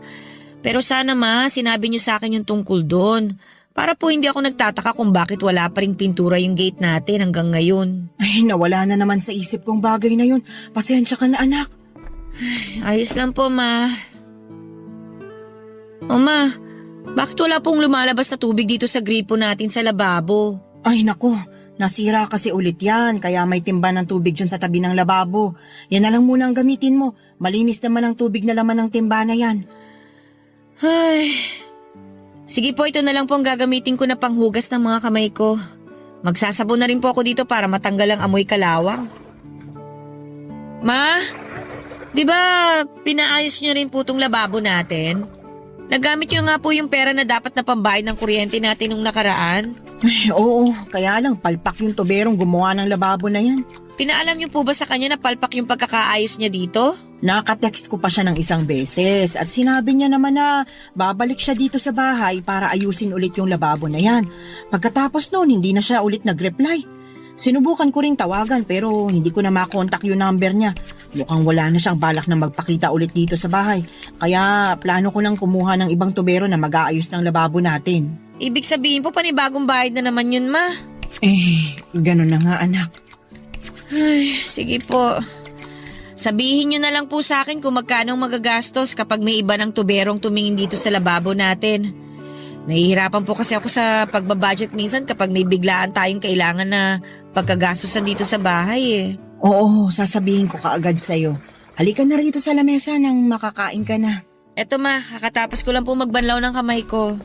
Pero sana ma, sinabi niyo sa akin yung tungkol doon. Para po hindi ako nagtataka kung bakit wala pa ring pintura yung gate natin hanggang ngayon. Ay, nawala na naman sa isip kong bagay na yun. Pasensya ka na anak. Ayos lang po ma. O ma, bakit wala pong lumalabas na tubig dito sa gripo natin sa lababo? Ay nako, nasira kasi ulit yan kaya may timba ng tubig dyan sa tabi ng lababo. Yan na lang muna ang gamitin mo. Malinis naman ang tubig na laman ng timba na yan. Ay, sige po, ito na lang po ang gagamitin ko na panghugas ng mga kamay ko. Magsasabon na rin po ako dito para matanggal ang amoy kalawang. Ma, di ba pinaayos niyo rin po tong lababo natin? Nagamit niyo nga po yung pera na dapat na pambayad ng kuryente natin nung nakaraan? Ay, oo, kaya lang palpak yung tuberong gumawa ng lababo na yan. Pinaalam niyo po ba sa kanya na palpak yung pagkakaayos niya dito? Nakatext ko pa siya ng isang beses at sinabi niya naman na babalik siya dito sa bahay para ayusin ulit yung lababo na yan. Pagkatapos noon, hindi na siya ulit nag-reply. Sinubukan ko ring tawagan pero hindi ko na makontak yung number niya. Mukhang wala na siyang balak na magpakita ulit dito sa bahay. Kaya plano ko nang kumuha ng ibang tubero na mag-aayos ng lababo natin. Ibig sabihin po panibagong bayad na naman yun, ma. Ganun na nga anak. Ay, sige po. Sabihin nyo na lang po sa akin kung magkano magagastos kapag may iba ng tuberong tumingin dito sa lababo natin. Nahihirapan po kasi ako sa pagbabudget minsan kapag may biglaan tayong kailangan na pagkagastosan dito sa bahay eh. Oo, sasabihin ko kaagad sa'yo. Halika na rito sa lamesa nang makakain ka na. Eto ma, kakatapos ko lang po magbanlaw ng kamay ko.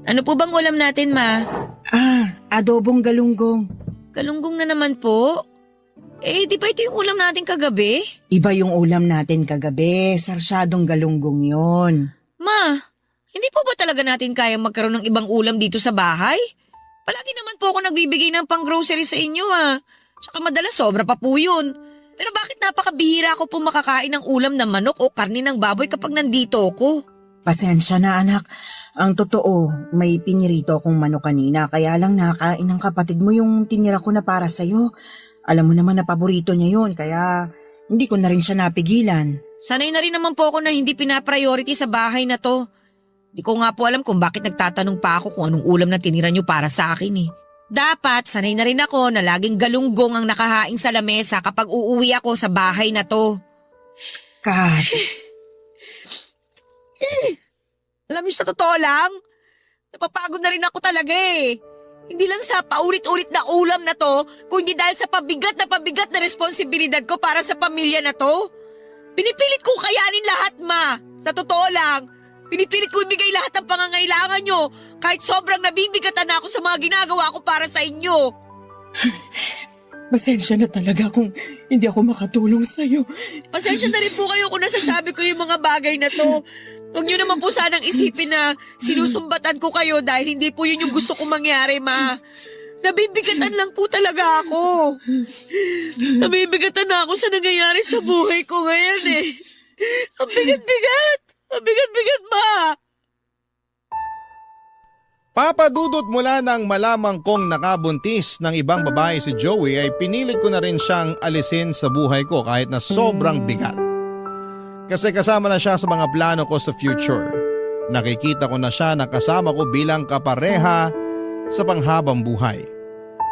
Ano po bang ulam natin ma? Adobong galunggong. Galunggong na naman po. Eh, di ba ito yung ulam natin kagabi? Iba yung ulam natin kagabi, sarsyadong galunggong yon. Ma, hindi po ba talaga natin kayang magkaroon ng ibang ulam dito sa bahay? Palagi naman po ako nagbibigay ng pang-grocery sa inyo Tsaka madalas sobra pa po yun. Pero bakit napakabihira ako po makakain ng ulam na manok o karne ng baboy kapag nandito ako? Pasensya na anak. Ang totoo, may pinirito akong manok kanina kaya lang nakain ng kapatid mo yung tinira ko na para sa'yo. Alam mo naman na paborito niya yun kaya hindi ko na rin siya napigilan. Sanay na rin naman po ako na hindi pinapriority sa bahay na to. Di ko nga po alam kung bakit nagtatanong pa ako kung anong ulam na tinira niyo para sa akin eh. Dapat sanay na rin ako na laging galunggong ang nakahain sa lamesa kapag uuwi ako sa bahay na to. God. Alam niyo sa totoo lang, napapagod na rin ako talaga eh. Hindi lang sa paulit-ulit na ulam na to, kundi dahil sa pabigat na responsibilidad ko para sa pamilya na to. Pinipilit kong kayanin lahat, ma. Sa totoo lang, pinipilit ko ibigay lahat ng pangangailangan nyo kahit sobrang nabibigatan na ako sa mga ginagawa ko para sa inyo. Pasensya na talaga kung hindi ako makatulong sa'yo. Pasensya na rin po kayo kung nasasabi ko yung mga bagay na to. Huwag niyo naman po sanang isipin na sinusumbatan ko kayo dahil hindi po yun yung gusto kong mangyari, ma. Nabibigatan lang po talaga ako. Nabibigatan na ako sa nangyayari sa buhay ko ngayon eh. Ang bigat-bigat! Ang bigat-bigat, ma! Papadudot mula nang malamang kong nakabuntis ng ibang babae si Joey ay pinilit ko na rin siyang alisin sa buhay ko kahit na sobrang bigat. Kasi kasama na siya sa mga plano ko sa future. Nakikita ko na siya na kasama ko bilang kapareha sa panghabang buhay.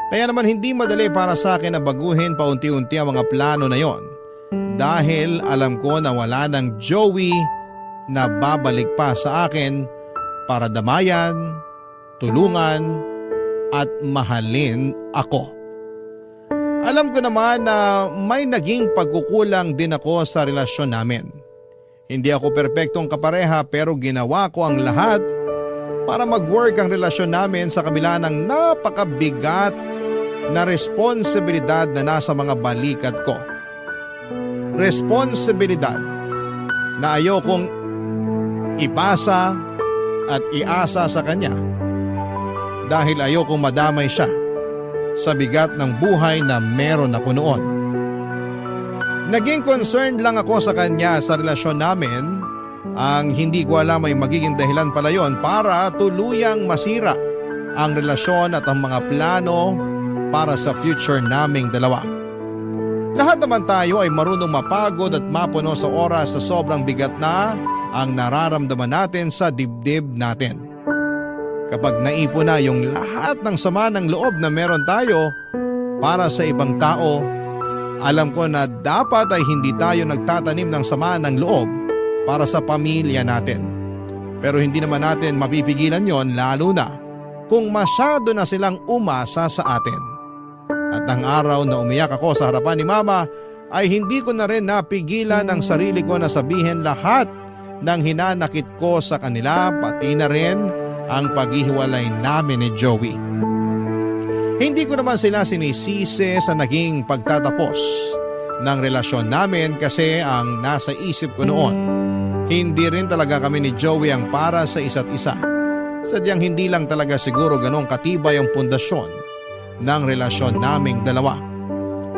Kaya naman hindi madali para sa akin na baguhin paunti-unti ang mga plano na yon. Dahil alam ko na wala ng Joey na babalik pa sa akin para damayan, tulungan at mahalin ako. Alam ko naman na may naging pagkukulang din ako sa relasyon namin. Hindi ako perpektong kapareha pero ginawa ko ang lahat para mag-work ang relasyon namin sa kabila ng napakabigat na responsibilidad na nasa mga balikat ko. Responsibilidad na ayokong ipasa at iasa sa kanya dahil ayokong madamay siya sa bigat ng buhay na meron ako noon. Naging concerned lang ako sa kanya sa relasyon namin. Ang hindi ko alam ay magiging dahilan pala yon para tuluyang masira ang relasyon at ang mga plano para sa future naming dalawa. Lahat naman tayo ay marunong mapagod at mapuno sa oras sa sobrang bigat na ang nararamdaman natin sa dibdib natin. Kapag naipon na yung lahat ng sama ng loob na meron tayo para sa ibang tao, alam ko na dapat ay hindi tayo nagtatanim ng sama ng loob para sa pamilya natin. Pero hindi naman natin mapipigilan yon, lalo na kung masyado na silang umasa sa atin. At ang araw na umiyak ako sa harapan ni Mama ay hindi ko na rin napigilan ang sarili ko na sabihin lahat ng hinanakit ko sa kanila, pati na rin ang paghihiwalay namin ni Joey. Hindi ko naman sila sinisisi sa naging pagtatapos ng relasyon namin kasi ang nasa isip ko noon, hindi rin talaga kami ni Joey ang para sa isa't isa. Sadyang hindi lang talaga siguro ganong katibay ang pundasyon ng relasyon naming dalawa.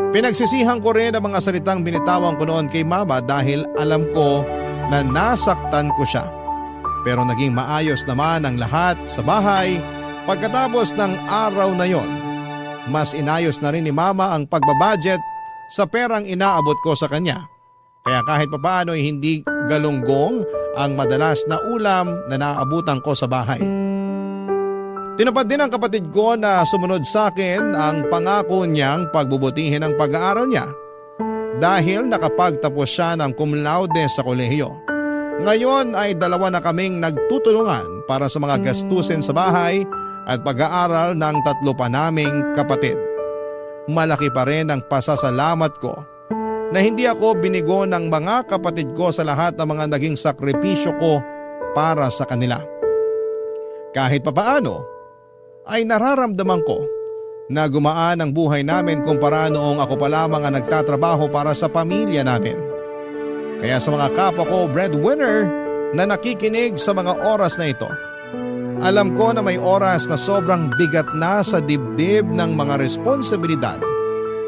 Pinagsisihan ko rin ang mga salitang binitawan ko noon kay Mama dahil alam ko na nasaktan ko siya. Pero naging maayos naman ang lahat sa bahay pagkatapos ng araw na yon. Mas inayos na rin ni Mama ang pagbabudget sa perang inaabot ko sa kanya. Kaya kahit papaano ay hindi galunggong ang madalas na ulam na naabutan ko sa bahay. Tinupad din ng kapatid ko na sumunod sa akin ang pangako niyang pagbubutihin ang pag-aaral niya dahil nakapagtapos siya ng cum laude sa kolehiyo. Ngayon ay dalawa na kaming nagtutulungan para sa mga gastusin sa bahay at pag-aaral ng tatlo pa naming kapatid. Malaki pa rin ang pasasalamat ko na hindi ako binigo ng mga kapatid ko sa lahat ng mga naging sakripisyo ko para sa kanila. Kahit papaano ay nararamdaman ko na gumaan ang buhay namin kumpara noong ako pa lamang ang nagtatrabaho para sa pamilya namin. Kaya sa mga kapwa ko breadwinner na nakikinig sa mga oras na ito, alam ko na may oras na sobrang bigat na sa dibdib ng mga responsibilidad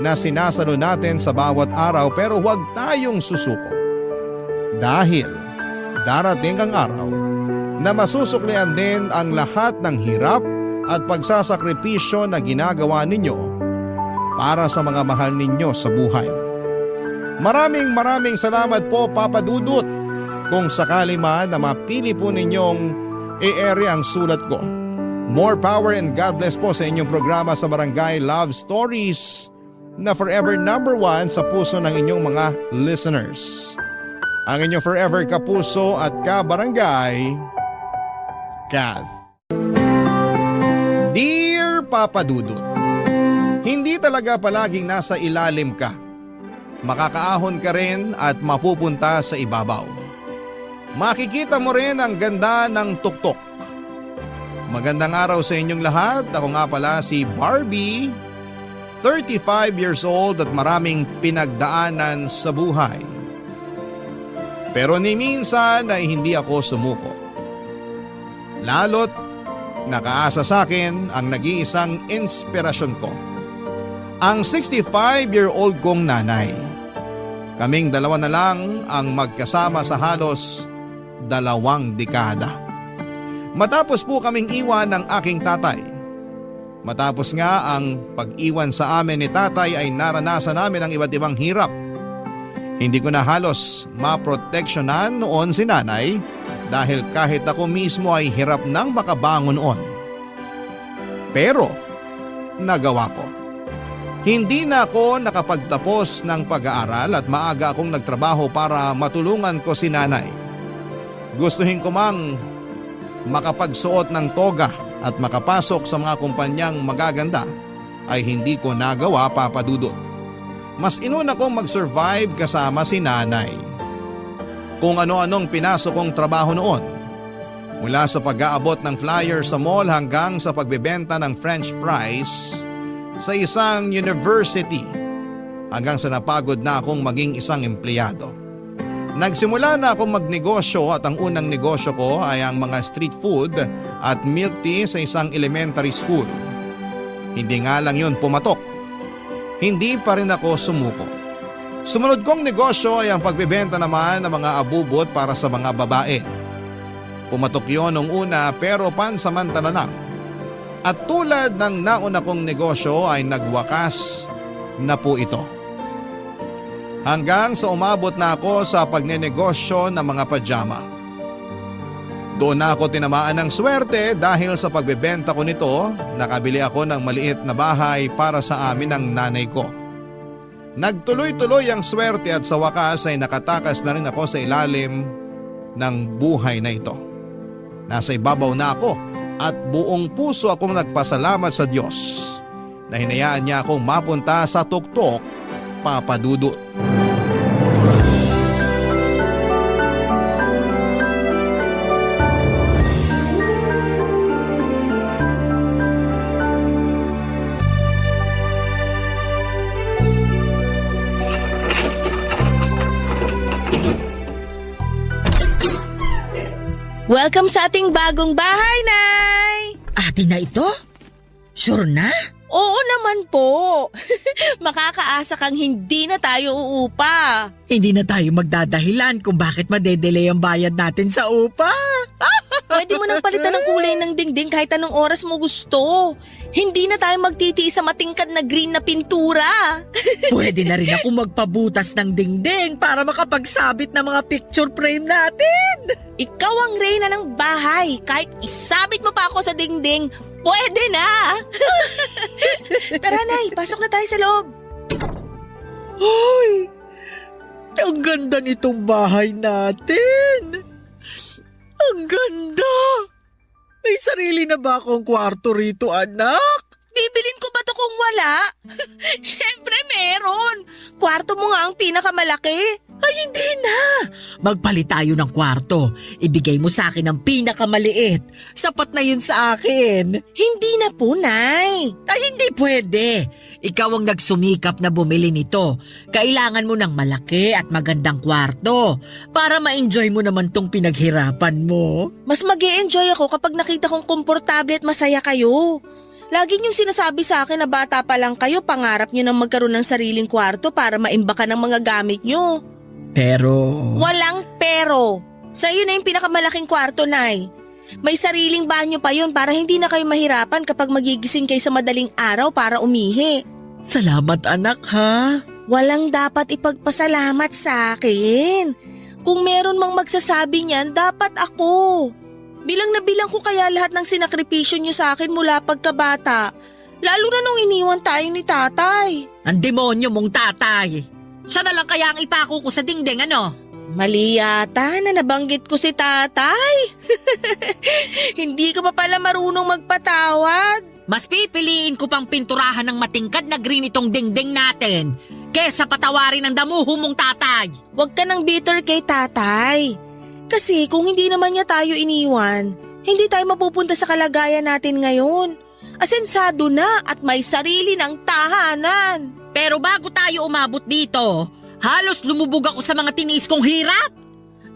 na sinasalo natin sa bawat araw, pero huwag tayong susuko. Dahil darating ang araw na masusuklian din ang lahat ng hirap at pagsasakripisyo na ginagawa ninyo para sa mga mahal ninyo sa buhay. Maraming salamat po, Papa Dudut, kung sakali man na mapili po ninyong i-ere ang sulat ko. More power and God bless po sa inyong programa sa Barangay Love Stories na forever number 1 sa puso ng inyong mga listeners. Ang inyong forever kapuso at kabarangay, Kath. Dear Papa Dudut, hindi talaga palaging nasa ilalim ka. Makakaahon ka rin at mapupunta sa ibabaw. Makikita mo rin ang ganda ng tuktok. Magandang araw sa inyong lahat. Ako nga pala si Barbie, 35 years old at maraming pinagdaanan sa buhay. Pero ni minsan ay hindi ako sumuko. Lalo't nakaasa sa akin ang nag-iisang inspirasyon ko. Ang 65-year-old kong nanay. Kaming dalawa na lang ang magkasama sa halos 2 dekada. Matapos po kaming iwan ng aking tatay. Matapos nga ang pag-iwan sa amin ni tatay ay naranasan namin ang iba't ibang hirap. Hindi ko na halos maproteksyonan noon si nanay dahil kahit ako mismo ay hirap nang makabangon noon. Pero nagawa ko. Hindi na ako nakapagtapos ng pag-aaral at maaga akong nagtrabaho para matulungan ko si nanay. Gustuhin ko mang makapagsuot ng toga at makapasok sa mga kumpanyang magaganda ay hindi ko nagawa, Papa Dudut. Mas inuna kong mag-survive kasama si nanay. Kung ano-anong pinasok kong trabaho noon. Mula sa pag-aabot ng flyer sa mall hanggang sa pagbebenta ng French fries sa isang university hanggang sa napagod na akong maging isang empleyado. Nagsimula na akong magnegosyo at ang unang negosyo ko ay ang mga street food at milk tea sa isang elementary school. Hindi nga lang yun pumatok. Hindi pa rin ako sumuko. Sumunod kong negosyo ay ang pagbebenta naman ng mga abubot para sa mga babae. Pumatok yun nung una pero pansamantala lang. At tulad ng nauna kong negosyo ay nagwakas na po ito. Hanggang sa umabot na ako sa pagnenegosyo ng mga pajama. Doon na ako tinamaan ng swerte dahil sa pagbebenta ko nito, nakabili ako ng maliit na bahay para sa amin ng nanay ko. Nagtuloy-tuloy ang swerte at sa wakas ay nakatakas na rin ako sa ilalim ng buhay na ito. Nasa ibabaw na ako at buong puso akong nagpasalamat sa Diyos na hinayaan niya akong mapunta sa tuktok, Papa Dudut. Welcome sa ating bagong bahay, Nay! Atin na ito? Sure na? Oo naman po. Makakaasa kang hindi na tayo uupa. Hindi na tayo magdadahilan kung bakit madedelay ang bayad natin sa upa. Pwede mo nang palitan ng kulay ng dingding kahit anong oras mo gusto. Hindi na tayo magtitiis sa matingkad na green na pintura. Pwede na rin ako magpabutas ng dingding para makapagsabit ng mga picture frame natin. Ikaw ang reyna ng bahay. Kahit isabit mo pa ako sa dingding, pwede na. Tara, Nay, pasok na tayo sa loob. Ay, ang ganda nitong bahay natin. Ang ganda. May sarili na ba akong kwarto rito, anak? Bibilin ko ba to kung wala? Siyempre meron. Kwarto mo nga ang pinakamalaki. Ay, hindi na. Magpalit tayo ng kwarto. Ibigay mo sa akin ang pinakamaliit. Sapat na yun sa akin. Hindi na po, Nay. Ay, hindi pwede. Ikaw ang nagsumikap na bumili nito. Kailangan mo ng malaki at magandang kwarto para ma-enjoy mo naman tong pinaghirapan mo. Mas mag-e-enjoy ako kapag nakita kong komportable at masaya kayo. Lagi niyong sinasabi sa akin na bata pa lang kayo, pangarap niyo na magkaroon ng sariling kwarto para maimbakan ng mga gamit niyo. Pero... Walang pero. Sa'yo na yung pinakamalaking kwarto, Nay. May sariling banyo pa yun para hindi na kayo mahirapan kapag magigising kayo sa madaling araw para umihi. Salamat, anak, ha? Walang dapat ipagpasalamat sa akin. Kung meron mang magsasabi niyan, dapat ako. Bilang na bilang ko kaya lahat ng sinakripisyo niyo sa akin mula pagkabata. Lalo na nung iniwan tayo ni tatay. Ang demonyo mong tatay. Siya na lang kaya ang ipako ko sa dingding, ano? Mali yata na nabanggit ko si tatay. Hindi ka pa pala marunong magpatawad. Mas pipiliin ko pang pinturahan ng matingkad na green itong dingding natin kesa patawarin ng damuho mong tatay. Huwag ka nang bitter kay tatay. Kasi kung hindi naman niya tayo iniwan, hindi tayo mapupunta sa kalagayan natin ngayon. Asensado na at may sarili ng tahanan. Pero bago tayo umabot dito, halos lumubog ako sa mga tiniis kong hirap.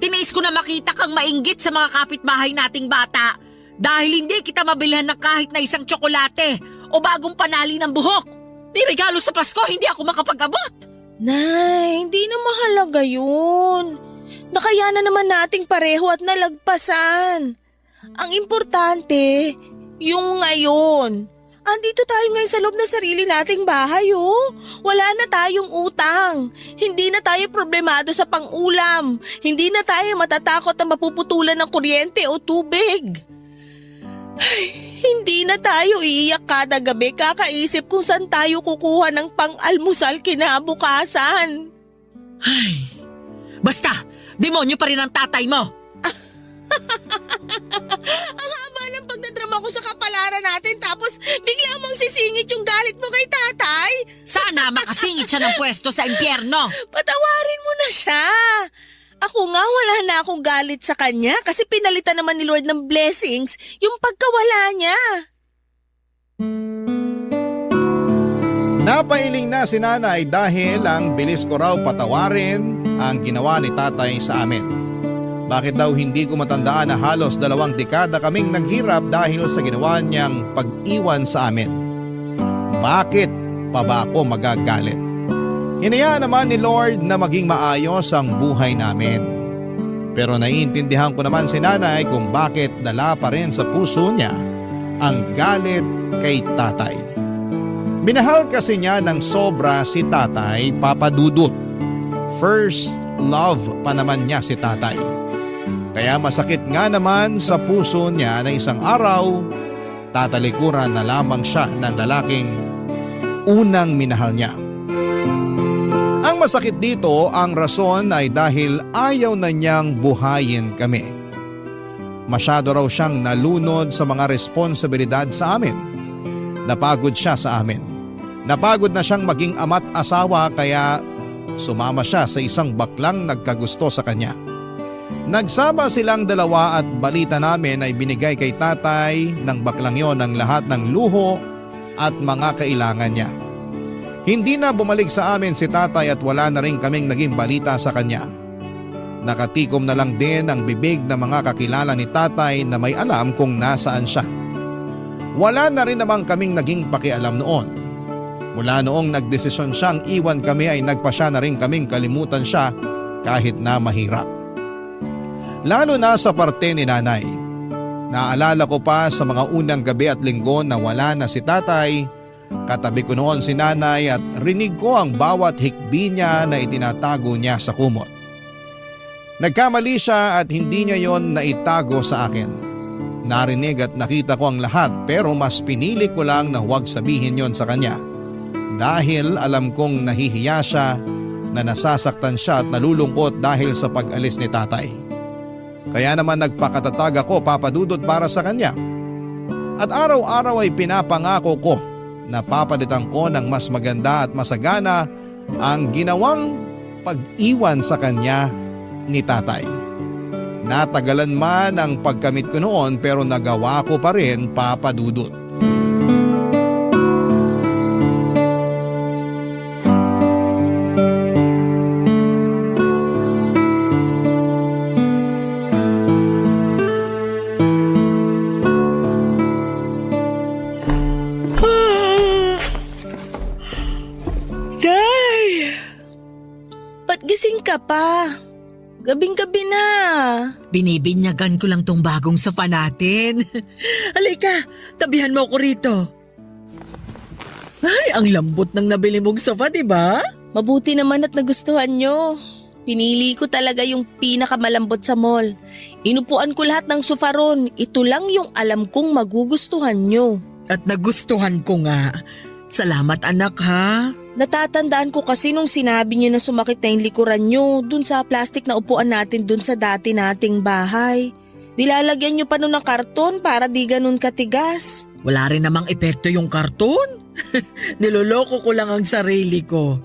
Tiniis ko na makita kang mainggit sa mga kapitbahay nating bata dahil hindi kita mabilhan ng kahit na isang tsokolate o bagong panali ng buhok. Di regalo sa Pasko, hindi ako makapag-abot. Nay, hindi na mahalaga yun. Nakayanan naman nating pareho at nalagpasan. Ang importante, yung ngayon. Andito tayo ngayon sa loob ng sarili nating bahay, oh. Wala na tayong utang. Hindi na tayo problemado sa pang-ulam. Hindi na tayo matatakot na mapuputulan ng kuryente o tubig. Ay, hindi na tayo iiyak kada gabi kakaisip kung saan tayo kukuha ng pang-almusal kinabukasan. Ay, basta, demonyo pa rin ang tatay mo. Ang haba ng pagdadrama ko sa kapalaran natin tapos bigla mong sisingit yung galit mo kay tatay. Sana makasingit siya ng pwesto sa impyerno. Patawarin mo na siya. Ako nga wala na akong galit sa kanya kasi pinalitan naman ni Lord ng blessings yung pagkawala niya. Napailing na si nanay dahil ang bilis ko raw patawarin ang ginawa ni tatay sa amin. Bakit daw hindi ko matandaan na halos 2 dekada kaming naghirap dahil sa ginawa niyang pag-iwan sa amin? Bakit pa ba ako magagalit? Hinayaan naman ni Lord na maging maayos ang buhay namin. Pero naiintindihan ko naman si nanay kung bakit dala pa rin sa puso niya ang galit kay tatay. Minahal kasi niya ng sobra si tatay, Papa Dudut. First love pa naman niya si tatay. Kaya masakit nga naman sa puso niya na isang araw, tatalikuran na lamang siya ng lalaking unang minahal niya. Ang masakit dito, ang rason ay dahil ayaw na niyang buhayin kami. Masyado raw siyang nalunod sa mga responsibilidad sa amin. Napagod siya sa amin. Napagod na siyang maging ama't asawa kaya sumama siya sa isang baklang nagkagusto sa kanya. Nagsama silang dalawa at balita namin ay binigay kay tatay ng baklang yon ang lahat ng luho at mga kailangan niya. Hindi na bumalik sa amin si tatay at wala na rin kaming naging balita sa kanya. Nakatikom na lang din ang bibig ng mga kakilala ni tatay na may alam kung nasaan siya. Wala na rin namang kaming naging pakialam noon. Mula noong nagdesisyon siyang iwan kami ay nagpasya na rin kaming kalimutan siya kahit na mahirap. Lalo na sa parte ni nanay. Naalala ko pa sa mga unang gabi at linggo na wala na si tatay. Katabi ko noon si nanay at rinig ko ang bawat hikbi niya na itinatago niya sa kumot. Nagkamali siya at hindi niya yon naitago sa akin. Narinig at nakita ko ang lahat pero mas pinili ko lang na huwag sabihin yon sa kanya. Dahil alam kong nahihiya siya na nasasaktan siya at nalulungkot dahil sa pag-alis ni tatay. Kaya naman nagpakatatag ako, Papa Dudut, para sa kanya. At araw-araw ay pinapangako ko na papalitan ko ng mas maganda at masagana ang ginawang pag-iwan sa kanya ni tatay. Natagalan man ang pagkamit ko noon pero nagawa ko pa rin, Papa Dudut. Day! Ba't gising ka pa? Gabing-gabi na. Binibinyagan ko lang tong bagong sofa natin. Halika, tabihan mo ako rito. Ay, ang lambot ng nabili mong sofa, di ba? Mabuti naman at nagustuhan nyo. Pinili ko talaga yung pinakamalambot sa mall. Inupuan ko lahat ng sofa ron. Ito lang yung alam kong magugustuhan nyo. At nagustuhan ko nga. Salamat anak ha. Natatandaan ko kasi nung sinabi nyo na sumakit na yung likuran nyo dun sa plastic na upuan natin dun sa dati nating bahay. Nilalagyan nyo pa nun ng karton para di ganun katigas. Wala rin namang epekto yung karton. Niloloko ko lang ang sarili ko.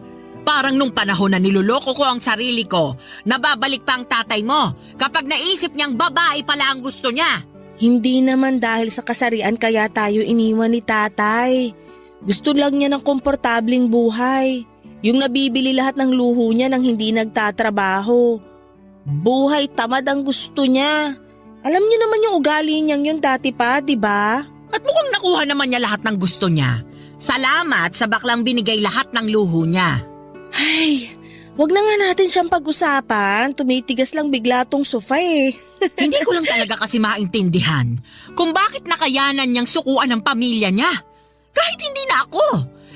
Parang nung panahon na niloloko ko ang sarili ko, nababalik pa ang tatay mo kapag naisip niyang babae pala ang gusto niya. Hindi naman dahil sa kasarian kaya tayo iniwan ni tatay. Gusto lang niya ng komportabling buhay. Yung nabibili lahat ng luho niya nang hindi nagtatrabaho. Buhay tamad ang gusto niya. Alam niyo naman yung ugali niyang yun dati pa, di ba? At mukhang nakuha naman niya lahat ng gusto niya. Salamat sa baklang binigay lahat ng luho niya. Ay, wag na nga natin siyang pag-usapan. Tumitigas lang bigla tong sofa eh. Hindi ko lang talaga kasi maintindihan kung bakit nakayanan niyang sukuan ng pamilya niya. Kahit hindi na ako.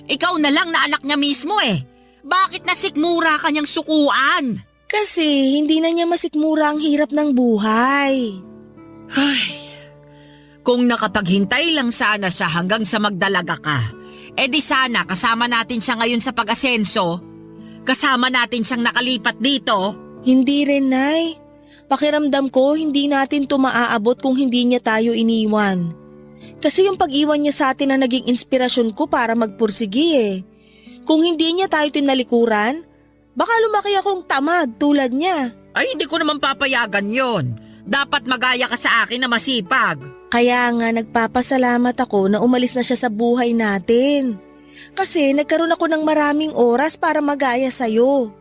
Ikaw na lang na anak niya mismo eh. Bakit nasikmura ka niyang sukuan? Kasi hindi na niya masikmura ang hirap ng buhay. Ay, kung nakapaghintay lang sana siya hanggang sa magdalaga ka, di sana kasama natin siya ngayon sa pag-asenso. Kasama natin siyang nakalipat dito. Hindi rin, Nay. Pakiramdam ko hindi natin to maaabot kung hindi niya tayo iniwan. Kasi yung pag-iwan niya sa atin na naging inspirasyon ko para magpursigi eh. Kung hindi niya tayo tinalikuran, baka lumaki akong tamad tulad niya. Ay, hindi ko naman papayagan yon. Dapat magaya ka sa akin na masipag. Kaya nga nagpapasalamat ako na umalis na siya sa buhay natin. Kasi nagkaroon ako ng maraming oras para magaya sa'yo.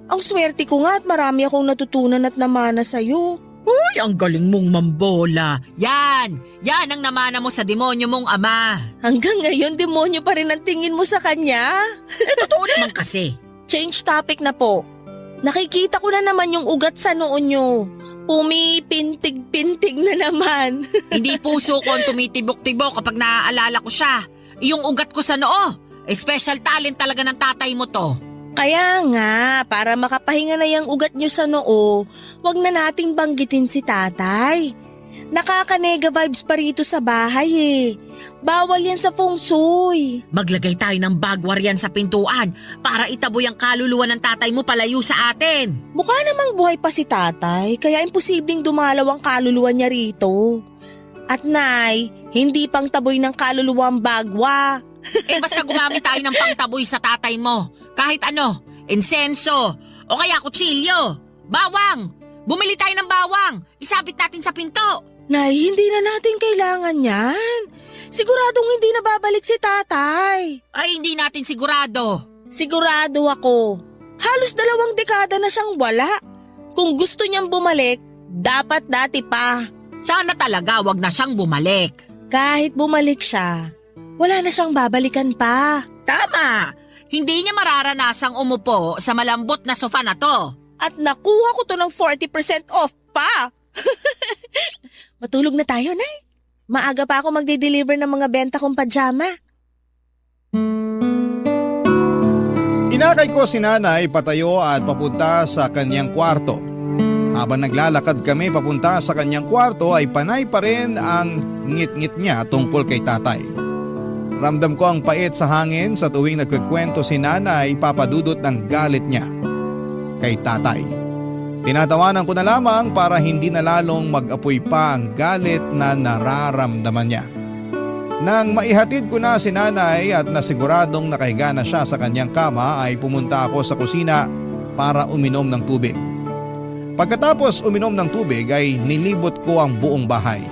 Ang swerte ko nga at marami akong natutunan at namana sa'yo. Uy, ang galing mong mambola. Yan ang namana mo sa demonyo mong ama. Hanggang ngayon demonyo pa rin ang tingin mo sa kanya. Totoo naman kasi. change topic na po. Nakikita ko na naman yung ugat sa noo nyo. Pumipintig-pintig na naman. Hindi puso ko ang tumitibok-tibok kapag naaalala ko siya. Yung ugat ko sa noo. Special talent talaga ng tatay mo to. Kaya nga, para makapahinga na yung ugat nyo sa noo, wag na nating banggitin si tatay. Nakaka-nega vibes pa rito sa bahay eh. Bawal yan sa feng shui. Maglagay tayo ng bagwar yan sa pintuan para itaboy ang kaluluwa ng tatay mo palayo sa atin. Mukha namang buhay pa si tatay, kaya imposibleng dumalaw ang kaluluwa niya rito. At nay, hindi pang taboy ng kaluluwa ang bagwa. Basta gumamit tayo ng pangtaboy sa tatay mo. Kahit ano, insenso, o kaya kutsilyo, bawang. Bumili tayo ng bawang, isabit natin sa pinto. Nay, hindi na natin kailangan yan. Siguradong hindi na babalik si tatay. Ay, hindi natin sigurado. Sigurado ako. Halos 2 dekada na siyang wala. Kung gusto niyang bumalik, dapat dati pa. Sana talaga wag na siyang bumalik. Kahit bumalik siya, wala na siyang babalikan pa. Tama! Hindi niya mararanasang umupo sa malambot na sofa na to. At nakuha ko to ng 40% off pa. Matulog na tayo, Nay. Maaga pa ako magde-deliver ng mga benta kong pajama. Inakay ko si nanay patayo at papunta sa kanyang kwarto. Habang naglalakad kami papunta sa kanyang kwarto ay panay pa rin ang ngit-ngit niya tungkol kay tatay. Ramdam ko ang pait sa hangin sa tuwing nagkukwento si nanay, papadudot ng galit niya kay tatay. Tinatawanan ko na lamang para hindi na lalong mag-apoy pa ang galit na nararamdaman niya. Nang maihatid ko na si nanay at nasiguradong nakahiga na siya sa kanyang kama ay pumunta ako sa kusina para uminom ng tubig. Pagkatapos uminom ng tubig ay nilibot ko ang buong bahay.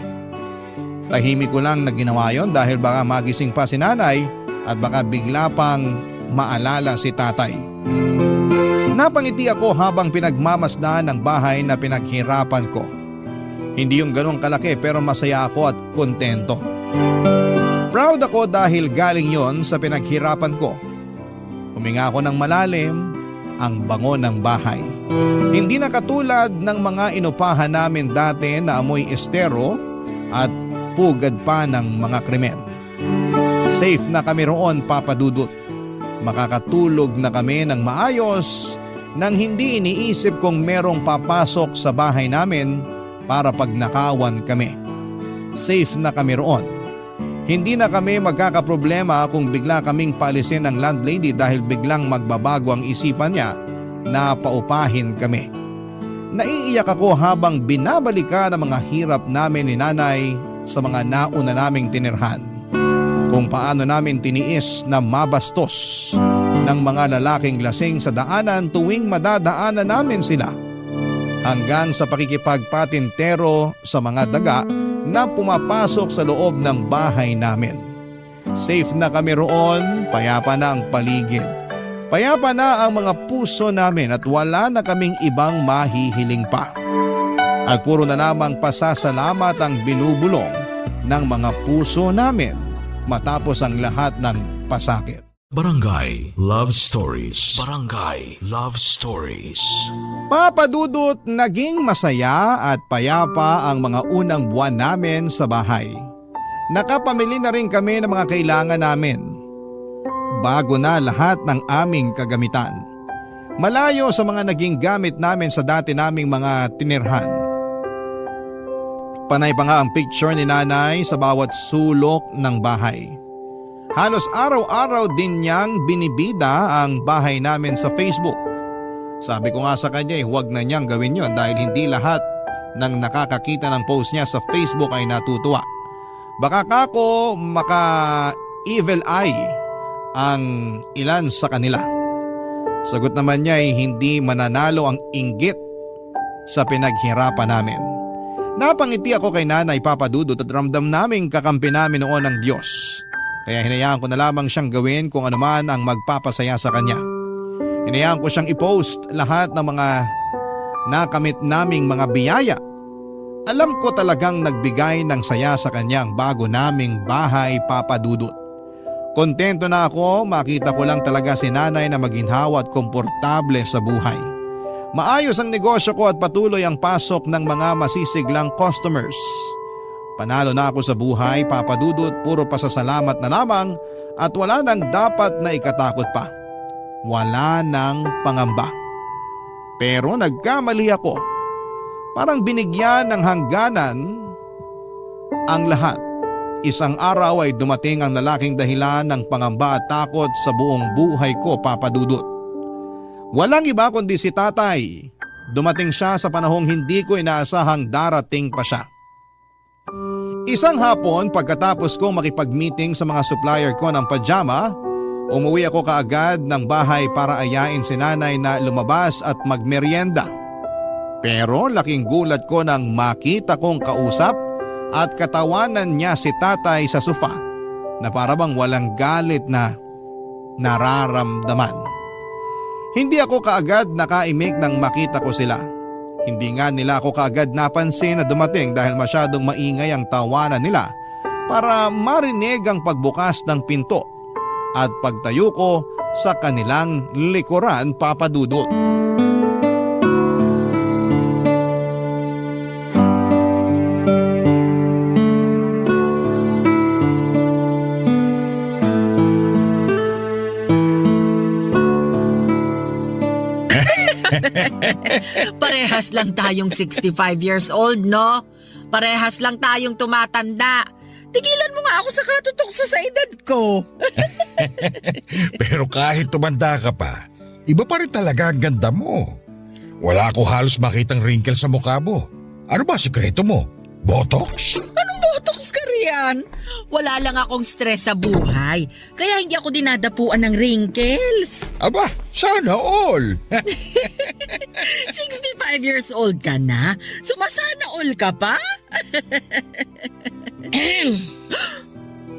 Tahimik ko lang na ginawa yon dahil baka magising pa si nanay at baka bigla pang maalala si tatay. Napangiti ako habang pinagmamasdan ang bahay na pinaghirapan ko. Hindi yung ganong kalaki pero masaya ako at kontento. Proud ako dahil galing yon sa pinaghirapan ko. Huminga ako ng malalim, ang bango ng bahay. Hindi na katulad ng mga inupahan namin dati na amoy estero at pugad pa ng mga krimen. Safe na kami roon, Papa Dudut. Makakatulog na kami ng maayos nang hindi iniisip kung merong papasok sa bahay namin para pagnakawan kami. Safe na kami roon. Hindi na kami magkakaproblema kung bigla kaming paalisin ng landlady dahil biglang magbabago ang isipan niya na paupahin kami. Naiiyak ako habang binabalikan ang mga hirap namin ni nanay sa mga nauna naming tinirhan. Kung paano namin tiniis na mabastos ng mga lalaking lasing sa daanan tuwing madadaanan namin sila. Hanggang sa pakikipagpatintero sa mga daga na pumapasok sa loob ng bahay namin. Safe na kami roon, payapa na ang paligid. Payapa na ang mga puso namin at wala na kaming ibang mahihiling pa. At puro na namang pasasalamat ang binubulong ng mga puso namin matapos ang lahat ng pasakit. Barangay Love Stories. Barangay Love Stories. Papa Dudut, naging masaya at payapa ang mga unang buwan namin sa bahay. Nakapamili na rin kami ng mga kailangan namin. Bago na lahat ng aming kagamitan. Malayo sa mga naging gamit namin sa dati naming mga tinirhan. Panay pa nga ang picture ni nanay sa bawat sulok ng bahay. Halos araw-araw din niyang binibida ang bahay namin sa Facebook. Sabi ko nga sa kanya huwag na niyang gawin yon dahil hindi lahat ng nakakakita ng post niya sa Facebook ay natutuwa. Baka kako maka-evil eye ang ilan sa kanila. Sagot naman niya ay hindi mananalo ang inggit sa pinaghirapan namin. Napangiti ako kay nanay, Papa Dudut, at ramdam naming kakampi namin noon ng Diyos. Kaya hinayaan ko na lamang siyang gawin kung ano man ang magpapasaya sa kanya. Hinayaan ko siyang i-post lahat ng mga nakamit naming mga biyaya. Alam ko talagang nagbigay ng saya sa kanya ang bago naming bahay, Papa Dudut. Kontento na ako, makita ko lang talaga si nanay na maginhawa at komportable sa buhay. Maayos ang negosyo ko at patuloy ang pasok ng mga masisiglang customers. Panalo na ako sa buhay, Papa Dudut, puro pasasalamat na lamang at wala nang dapat na ikatakot pa. Wala nang pangamba. Pero nagkamali ako. Parang binigyan ng hangganan ang lahat. Isang araw ay dumating ang lalaking dahilan ng pangamba at takot sa buong buhay ko, Papa Dudut. Walang iba kundi si tatay. Dumating siya sa panahong hindi ko inaasahang darating pa siya. Isang hapon pagkatapos kong makipag-meeting sa mga supplier ko ng pajama, umuwi ako kaagad ng bahay para ayain si nanay na lumabas at magmeryenda. Pero laking gulat ko nang makita kong kausap at katawanan niya si tatay sa sofa na para bang walang galit na nararamdaman. Hindi ako kaagad nakaimik nang makita ko sila. Hindi nga nila ako kaagad napansin na dumating dahil masyadong maingay ang tawanan nila para marinig ang pagbukas ng pinto at pagtayo ko sa kanilang likuran, Papa Dudut. Parehas lang tayong 65 years old, no? Parehas lang tayong tumatanda. Tigilan mo nga ako sa katutokso sa edad ko. Pero kahit tumanda ka pa, iba pa rin talaga ang ganda mo. Wala ako halos makitang wrinkle sa mukha mo. Ano ba sikreto mo? Botox? Botox ka riyan. Wala lang akong stress sa buhay. Kaya hindi ako dinadapuan ng wrinkles. Aba, sana all. 65 years old ka na? Sumasana all ka pa?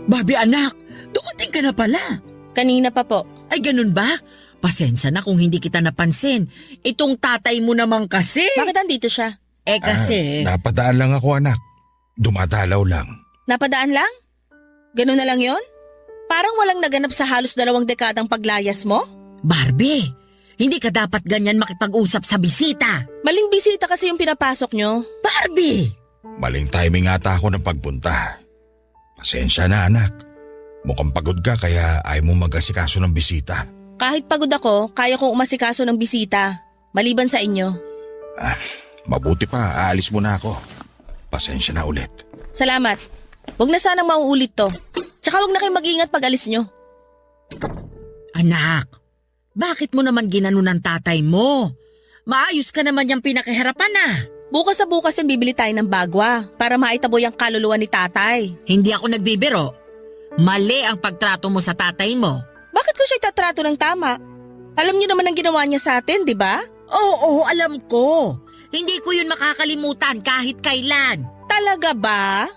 Barbie anak, dumating ka na pala. Kanina pa po. Ay ganun ba? Pasensya na kung hindi kita napansin. Itong tatay mo naman kasi. Bakit andito siya? Eh kasi... Napadaan lang ako anak. Dumadalaw lang. Napadaan lang? Ganun na lang yon? Parang walang naganap sa halos 2 dekadang paglayas mo? Barbie, hindi ka dapat ganyan makipag-usap sa bisita. Maling bisita kasi yung pinapasok nyo. Barbie! Maling timing ata ako ng pagpunta. Pasensya na anak. Mukhang pagod ka kaya ayaw mo mag-asikaso ng bisita. Kahit pagod ako, kaya kong umasikaso ng bisita. Maliban sa inyo. Mabuti pa, aalis muna ako. Pasensya na ulit. Salamat. Huwag na sanang mauulit to. Tsaka huwag na kayong mag-ingat pag alis nyo. Anak, bakit mo naman ginanon ng tatay mo? Maayos ka naman yung pinakiharapan na. Bukas sa bukas yung bibili tayo ng bagwa para maitaboy ang kaluluwa ni tatay. Hindi ako nagbibiro. Mali ang pagtrato mo sa tatay mo. Bakit ko siya itatrato ng tama? Alam niyo naman ang ginawa niya sa atin, di ba? Oo, alam ko. Hindi ko yun makakalimutan kahit kailan. Talaga ba?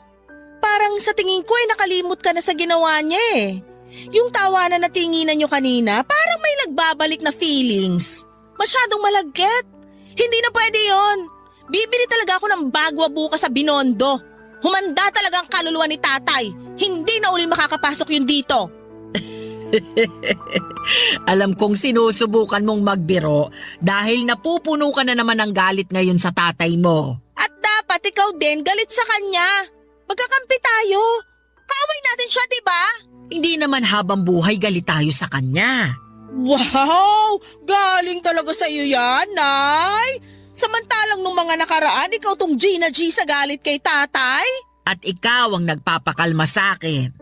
Parang sa tingin ko ay nakalimot ka na sa ginawa niya eh. Yung tawanan na tinginan niyo kanina, parang may nagbabalik na feelings. Masyadong malagkit. Hindi na pwede yon. Bibili talaga ako ng bagwa bukas sa Binondo. Humanda talaga ang kaluluwa ni tatay. Hindi na uli makakapasok yun dito. Alam kong sinusubukan mong magbiro dahil napupuno ka na naman ng galit ngayon sa tatay mo. At dapat ikaw din galit sa kanya. Magkakampi tayo. Kaaway natin siya, di ba? Hindi naman habang buhay galit tayo sa kanya. Wow! Galing talaga sa iyo yan, Nay! Samantalang nung mga nakaraan, ikaw tong Gina G sa galit kay tatay? At ikaw ang nagpapakalma sa akin.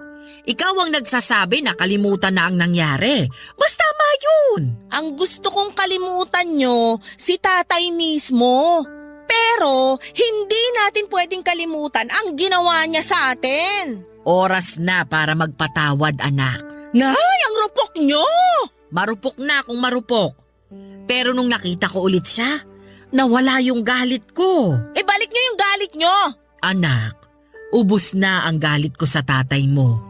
Ikaw ang nagsasabi na kalimutan na ang nangyari. Mas tama yun. Ang gusto kong kalimutan nyo, si tatay mismo. Pero hindi natin pwedeng kalimutan ang ginawa niya sa atin. Oras na para magpatawad, anak. Nay, ang rupok nyo! Marupok na kung marupok. Pero nung nakita ko ulit siya, nawala yung galit ko. Balik nyo yung galit nyo! Anak, ubos na ang galit ko sa tatay mo.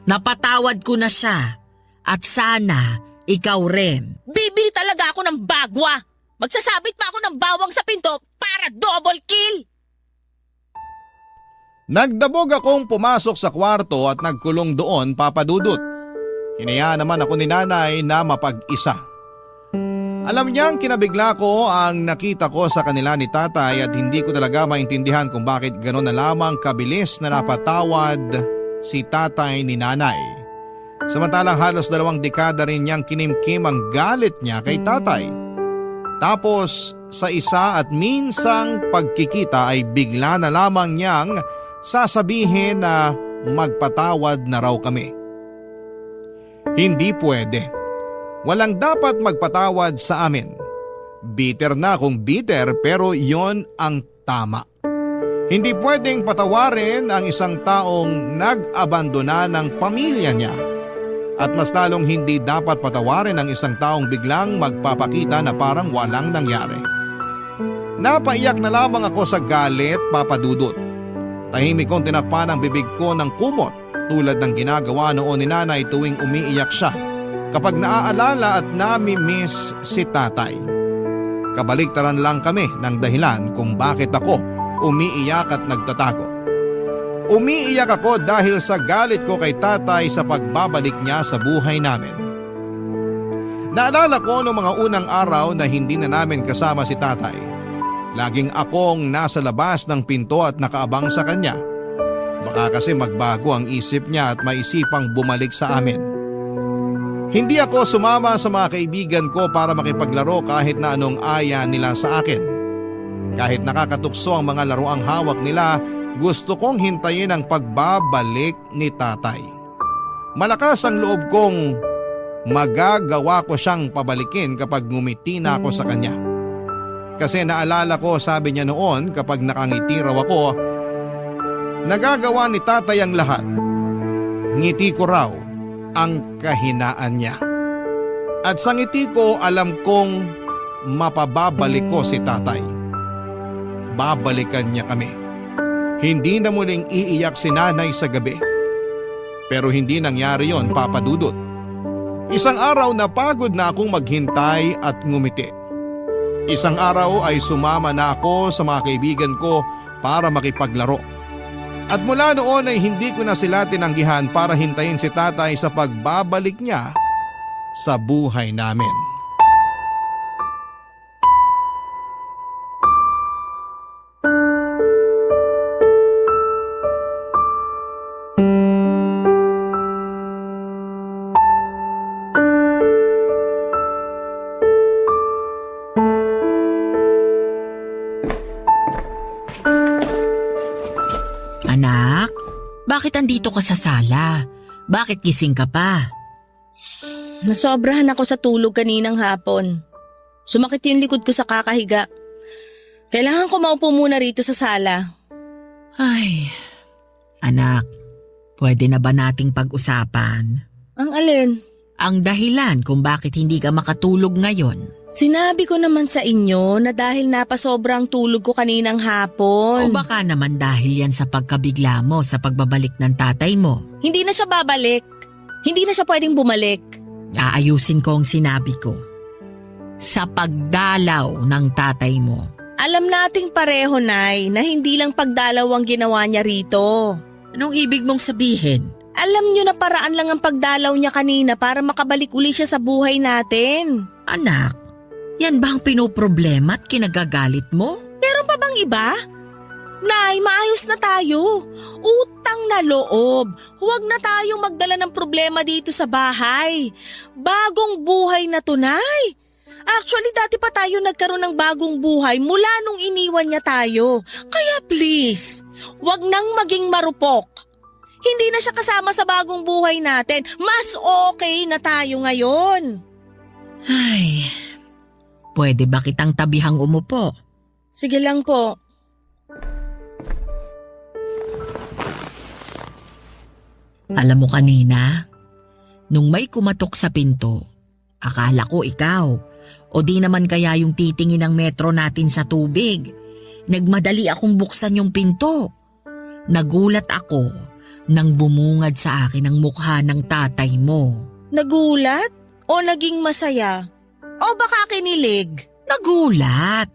Napatawad ko na siya. At sana, ikaw rin. Bibili talaga ako ng bagwa. Magsasabit pa ako ng bawang sa pinto para double kill. Nagdabog akong pumasok sa kwarto at nagkulong doon, Papa Dudut. Hinayaan naman ako ni nanay na mapag-isa. Alam niyang kinabigla ko ang nakita ko sa kanila ni tatay at hindi ko talaga maintindihan kung bakit gano'n na lamang kabilis na napatawad si tatay ni nanay. Samantalang halos 2 dekada rin niyang kinimkim ang galit niya kay tatay. Tapos sa isa at minsang pagkikita ay bigla na lamang niyang sasabihin na magpatawad na raw kami. Hindi pwede. Walang dapat magpatawad sa amin. Bitter na kung bitter pero yon ang tama. Hindi pwedeng patawarin ang isang taong nag-abandona ng pamilya niya. At mas lalong hindi dapat patawarin ang isang taong biglang magpapakita na parang walang nangyari. Napaiyak na lamang ako sa galit, Papa Dudut. Tahimik kong tinakpan ang bibig ko ng kumot tulad ng ginagawa noon ni nanay tuwing umiiyak siya kapag naaalala at nami-miss si tatay. Kabaliktaran lang kami ng dahilan kung bakit ako umiiyak at nagtatago. Umiiyak ako dahil sa galit ko kay tatay sa pagbabalik niya sa buhay namin. Naalala ko noong mga unang araw na hindi na namin kasama si tatay. Laging akong nasa labas ng pinto at nakaabang sa kanya. Baka kasi magbago ang isip niya at maisipang bumalik sa amin. Hindi ako sumama sa mga kaibigan ko para makipaglaro kahit na anong aya nila sa akin. Kahit nakakatukso ang mga laruang hawak nila, gusto kong hintayin ang pagbabalik ni tatay. Malakas ang loob kong magagawa ko siyang pabalikin kapag ngumiti na ako sa kanya. Kasi naalala ko, sabi niya noon, kapag nakangiti raw ako, nagagawa ni tatay ang lahat. Ngiti ko raw ang kahinaan niya. At sa ngiti ko alam kong mapababalik ko si tatay. Babalikan niya kami. Hindi na muling iiyak si nanay sa gabi. Pero hindi nangyari yon, Papa Dudut. Isang araw napagod na akong maghintay at ngumiti. Isang araw ay sumama na ako sa mga kaibigan ko para makipaglaro. At mula noon ay hindi ko na sila tinanggihan para hintayin si tatay sa pagbabalik niya sa buhay namin. Anak, bakit andito ka sa sala? Bakit gising ka pa? Nasobrahan ako sa tulog kaninang hapon. Sumakit yung likod ko sa kakahiga. Kailangan ko maupo muna rito sa sala. Ay, anak, pwede na ba nating pag-usapan? Ang alin? Ang dahilan kung bakit hindi ka makatulog ngayon. Sinabi ko naman sa inyo na dahil napasobrang tulog ko kaninang hapon. O baka naman dahil yan sa pagkabigla mo sa pagbabalik ng tatay mo. Hindi na siya babalik. Hindi na siya pwedeng bumalik. Aayusin ko ang sinabi ko. Sa pagdalaw ng tatay mo. Alam nating pareho, Nay, na hindi lang pagdalaw ang ginawa niya rito. Anong ibig mong sabihin? Alam niyo na paraan lang ang pagdalaw niya kanina para makabalik uli siya sa buhay natin. Anak, yan ba ang pinoproblema at kinagagalit mo? Meron pa bang iba? Nay, maayos na tayo. Utang na loob. Huwag na tayong magdala ng problema dito sa bahay. Bagong buhay na to, Nay. Actually, dati pa tayo nagkaroon ng bagong buhay mula nung iniwan niya tayo. Kaya please, huwag nang maging marupok. Hindi na siya kasama sa bagong buhay natin. Mas okay na tayo ngayon. Ay, pwede ba kitang tabihang umupo? Sige lang po. Alam mo kanina, nung may kumatok sa pinto, akala ko ikaw. O di naman kaya yung titingin ng metro natin sa tubig. Nagmadali akong buksan yung pinto. Nagulat ako nang bumungad sa akin ang mukha ng tatay mo. Nagulat? O naging masaya? O baka kinilig? Nagulat.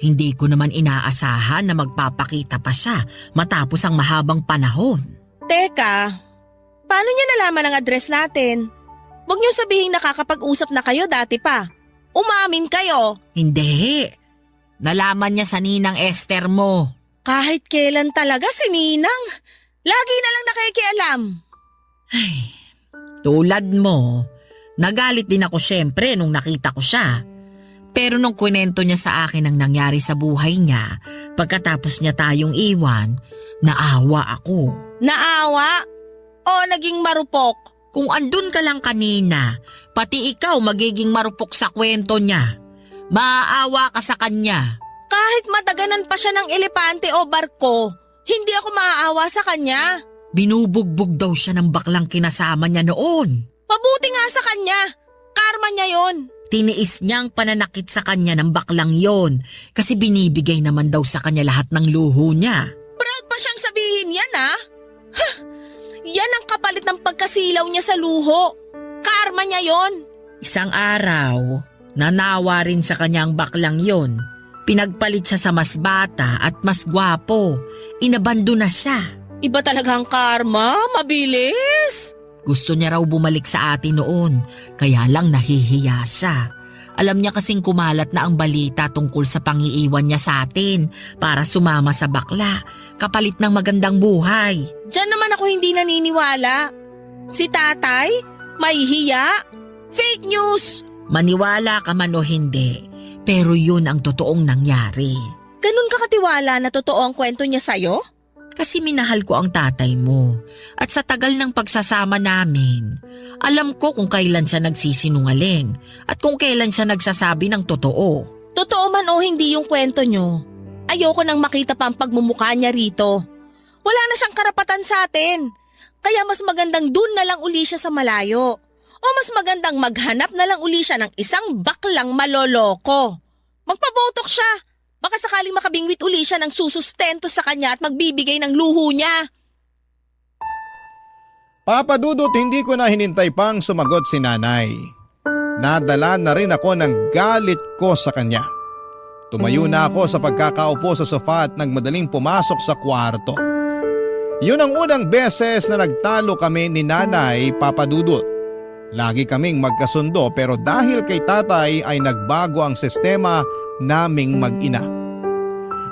Hindi ko naman inaasahan na magpapakita pa siya matapos ang mahabang panahon. Teka, paano niya nalaman ang address natin? Huwag niyo sabihin nakakapag-usap na kayo dati pa. Umamin kayo. Hindi. Nalaman niya sa ninang Esther mo. Kahit kailan talaga si Ninang. Lagi na lang nakikialam. Tulad mo, nagalit din ako syempre nung nakita ko siya. Pero nung kwento niya sa akin ang nangyari sa buhay niya, pagkatapos niya tayong iwan, naawa ako. Naawa? O naging marupok? Kung andun ka lang kanina, pati ikaw magiging marupok sa kwento niya. Maaawa ka sa kanya. Kahit madaganan pa siya ng elepante o barko, hindi ako maaawa sa kanya. Binubugbog daw siya ng baklang kinasama niya noon. Mabuti nga sa kanya. Karma niya yon. Tiniis niyang pananakit sa kanya ng baklang yon kasi binibigay naman daw sa kanya lahat ng luho niya. Proud pa siyang sabihin yan, ha? Yan ang kapalit ng pagkasilaw niya sa luho. Karma niya yon. Isang araw, nanawa rin sa kanya ang baklang yon. Pinagpalit siya sa mas bata at mas gwapo. Inabando na siya. Iba talaga ang karma, mabilis. Gusto niya raw bumalik sa atin noon, kaya lang nahihiya siya. Alam niya kasing kumalat na ang balita tungkol sa pangiiwan niya sa atin para sumama sa bakla, kapalit ng magandang buhay. Diyan naman ako hindi naniniwala. Si tatay, may hiya. Fake news. Maniwala ka man o hindi, pero yun ang totoong nangyari. Ganun ka katiwala na totoo ang kwento niya sa'yo? Kasi minahal ko ang tatay mo at sa tagal ng pagsasama namin, alam ko kung kailan siya nagsisinungaling at kung kailan siya nagsasabi ng totoo. Totoo man o hindi yung kwento niyo, ayoko nang makita pa ang pagmumukha niya rito. Wala na siyang karapatan sa atin, kaya mas magandang dun na lang uli siya sa malayo. O mas magandang maghanap na lang uli siya ng isang baklang maloloko. Magpabotok siya. Baka sakaling makabingwit uli siya ng susustento sa kanya at magbibigay ng luho niya. Papa Dudut, hindi ko na hinintay pang sumagot si nanay. Nadala na rin ako ng galit ko sa kanya. Tumayo na ako sa pagkakaupo sa sofa at nagmadaling pumasok sa kwarto. Yun ang unang beses na nagtalo kami ni nanay, Papa Dudut. Lagi kaming magkasundo pero dahil kay tatay ay nagbago ang sistema naming mag-ina.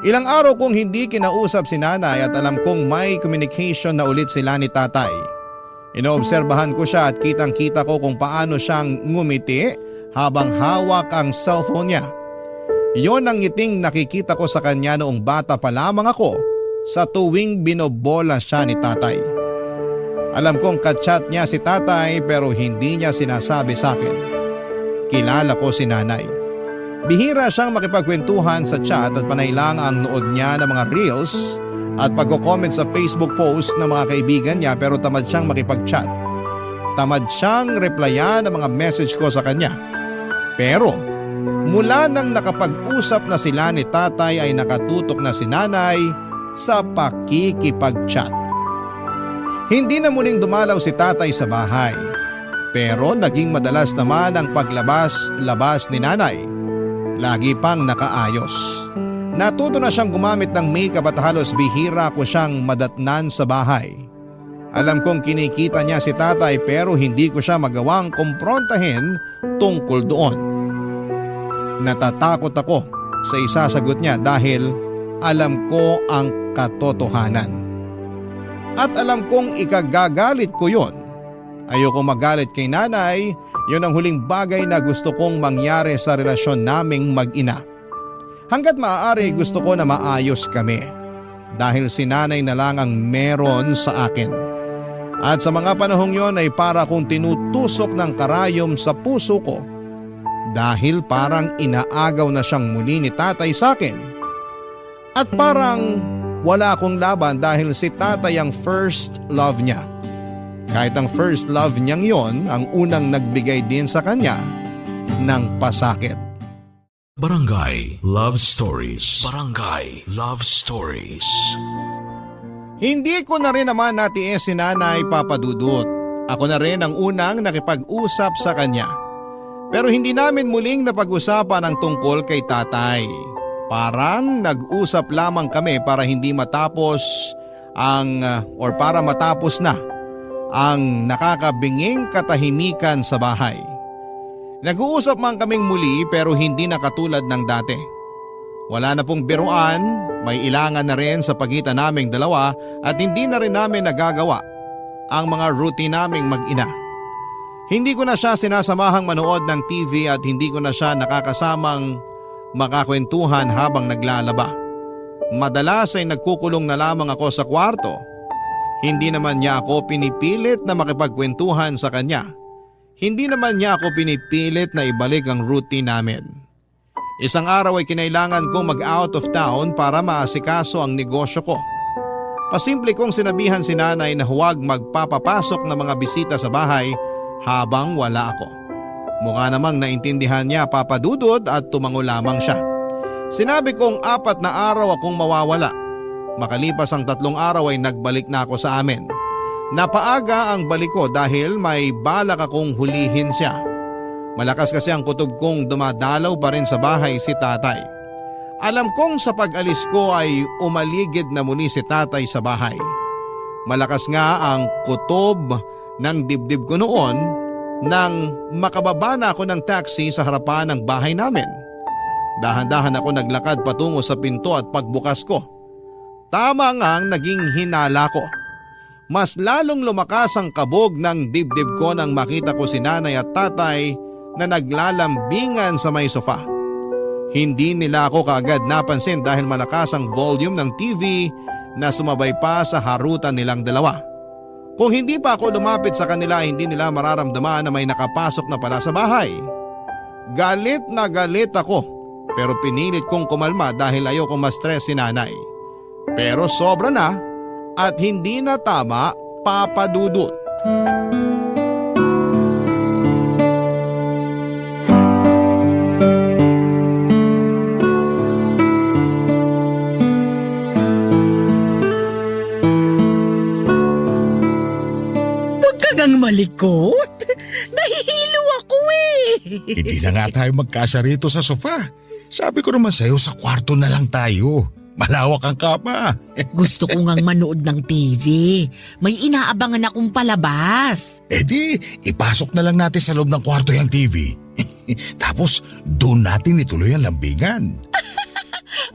Ilang araw kong hindi kinausap si nanay at alam kong may communication na ulit sila ni tatay. Inoobserbahan ko siya at kitang-kita ko kung paano siyang ngumiti habang hawak ang cellphone niya. Iyon ang ngiting nakikita ko sa kanya noong bata pa lamang ako sa tuwing binobola siya ni tatay. Alam kong kachat niya si tatay pero hindi niya sinasabi sa akin. Kilala ko si nanay. Bihira siyang makipagkwentuhan sa chat at panay lang ang nood niya ng mga reels at pagko-comment sa Facebook post ng mga kaibigan niya pero tamad siyang makipag-chat. Tamad siyang replyan ng mga message ko sa kanya. Pero mula nang nakapag-usap na sila ni tatay ay nakatutok na si nanay sa pakikipag-chat. Hindi na muling dumalaw si tatay sa bahay. Pero naging madalas naman ang paglabas-labas ni nanay. Lagi pang nakaayos. Natuto na siyang gumamit ng makeup at halos bihira ko siyang madatnan sa bahay. Alam kong kinikita niya si tatay pero hindi ko siya magawang kumprontahin tungkol doon. Natatakot ako sa isasagot niya dahil alam ko ang katotohanan. At alam kong ikagagalit ko yon. Ayoko magalit kay nanay, yun ang huling bagay na gusto kong mangyari sa relasyon naming mag-ina. Hanggat maaari gusto ko na maayos kami dahil si nanay na lang ang meron sa akin. At sa mga panahong yon ay para kong tinutusok ng karayom sa puso ko dahil parang inaagaw na siyang muli ni tatay sa akin. At parang wala akong laban dahil si tatay ang first love niya. Kahit ang first love niyang yon ang unang nagbigay din sa kanya ng pasakit. Barangay Love Stories. Barangay Love Stories. Hindi ko na rin naman natiis si nanay, Papa Dudut. Ako na rin ang unang nakipag-usap sa kanya. Pero hindi namin muling napag-usapan ang tungkol kay tatay. Parang nag-usap lamang kami para hindi matapos para matapos na ang nakakabinging katahimikan sa bahay. Nag-uusap man kaming muli pero hindi na katulad ng dati. Wala na pong biruan, may ilangan na rin sa pagitan naming dalawa at hindi na rin namin nagagawa ang mga routine naming mag-ina. Hindi ko na siya sinasamahang manood ng TV at hindi ko na siya nakakasamang makakwentuhan habang naglalaba. Madalas ay nagkukulong na lamang ako sa kwarto. Hindi naman niya ako pinipilit na makipagkwentuhan sa kanya. Hindi naman niya ako pinipilit na ibalik ang routine namin. Isang araw ay kinailangan kong mag-out of town para maasikaso ang negosyo ko. Pasimple kong sinabihan si nanay na huwag magpapapasok ng mga bisita sa bahay habang wala ako. Mukha namang naintindihan niya, Papa Dudut, at tumango lamang siya. Sinabi kong 4 na araw akong mawawala. Makalipas ang 3 araw ay nagbalik na ako sa amin. Napaaga ang balik ko dahil may balak akong hulihin siya. Malakas kasi ang kutob kong dumadalaw pa rin sa bahay si tatay. Alam kong sa pag-alis ko ay umaligid na muli si tatay sa bahay. Malakas nga ang kutob ng dibdib ko noon nang makababa na ako ng taxi sa harapan ng bahay namin. Dahan-dahan ako naglakad patungo sa pinto at pagbukas ko. Tama nga ang naging hinala ko. Mas lalong lumakas ang kabog ng dibdib ko nang makita ko si nanay at tatay na naglalambingan sa may sofa. Hindi nila ako kaagad napansin dahil malakas ang volume ng TV na sumabay pa sa harutan nilang dalawa. Kung hindi pa ako lumapit sa kanila, hindi nila mararamdaman na may nakapasok na pala sa bahay. Galit na galit ako pero pinilit kong kumalma dahil ayokong ma-stress si nanay. Pero sobra na at hindi na tama, Papa Dudut. Ang malikot. Nahihilo ako eh. Hindi na nga tayo magkasya rito sa sofa. Sabi ko naman sa'yo, sa kwarto na lang tayo. Malawak ang kama. Gusto ko ngang manood ng TV. May inaabangan akong palabas. E di, ipasok na lang natin sa loob ng kwarto yung TV. Tapos, doon natin ituloy ang lambingan.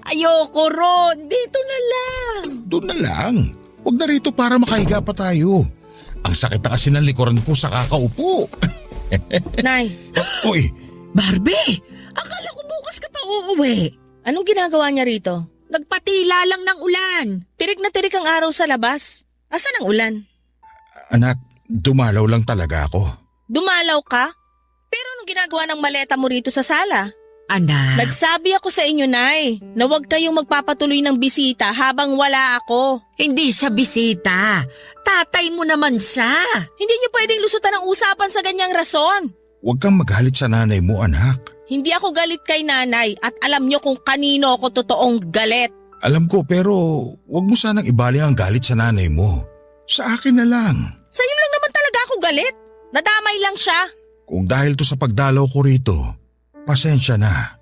Ayoko ron. Dito na lang. Doon na lang. Huwag na rito para makahiga pa tayo. Ang sakit na kasi ng likuran ko sa kakaupo. Nay, Uy, Barbie, akala ko bukas ka pa uuwi. anong ginagawa niya rito? Nagpatila lang ng ulan. Tirik na tirik ang araw sa labas. Asan ang ulan? anak, dumalaw lang talaga ako. Dumalaw ka? Pero anong ginagawa ng maleta mo rito sa sala? Anak, Nagsabi ako sa inyo, Nay, na huwag kayong magpapatuloy ng bisita habang wala ako. hindi siya bisita. Tatay mo naman siya. Hindi niyo pwedeng lusutan ang usapan sa ganyang rason. Huwag kang magalit sa nanay mo, anak. Hindi ako galit kay nanay at alam niyo kung kanino ako totoong galit. Alam ko pero huwag mo sanang ibali ang galit sa nanay mo. Sa akin na lang. Sa'yo lang naman talaga ako galit. Nadamay lang siya. Kung dahil to sa pagdalaw ko rito, pasensya na.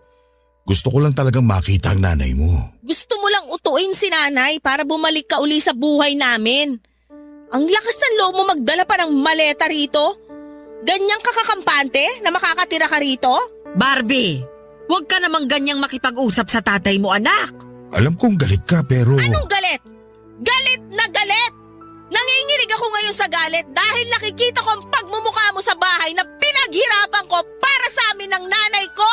Gusto ko lang talagang makita ang nanay mo. Gusto mo lang utuin si nanay para bumalik ka uli sa buhay namin. Ang lakas ng loob mo magdala pa ng maleta rito? Ganyang kakakampante na makakatira ka rito? Barbie, huwag ka namang ganyang makipag-usap sa tatay mo, anak. Alam kong galit ka pero... Anong galit? Galit na galit! Nanginginig ako ngayon sa galit dahil nakikita ko ang pagmumukha mo sa bahay na pinaghirapan ko para sa amin ng nanay ko!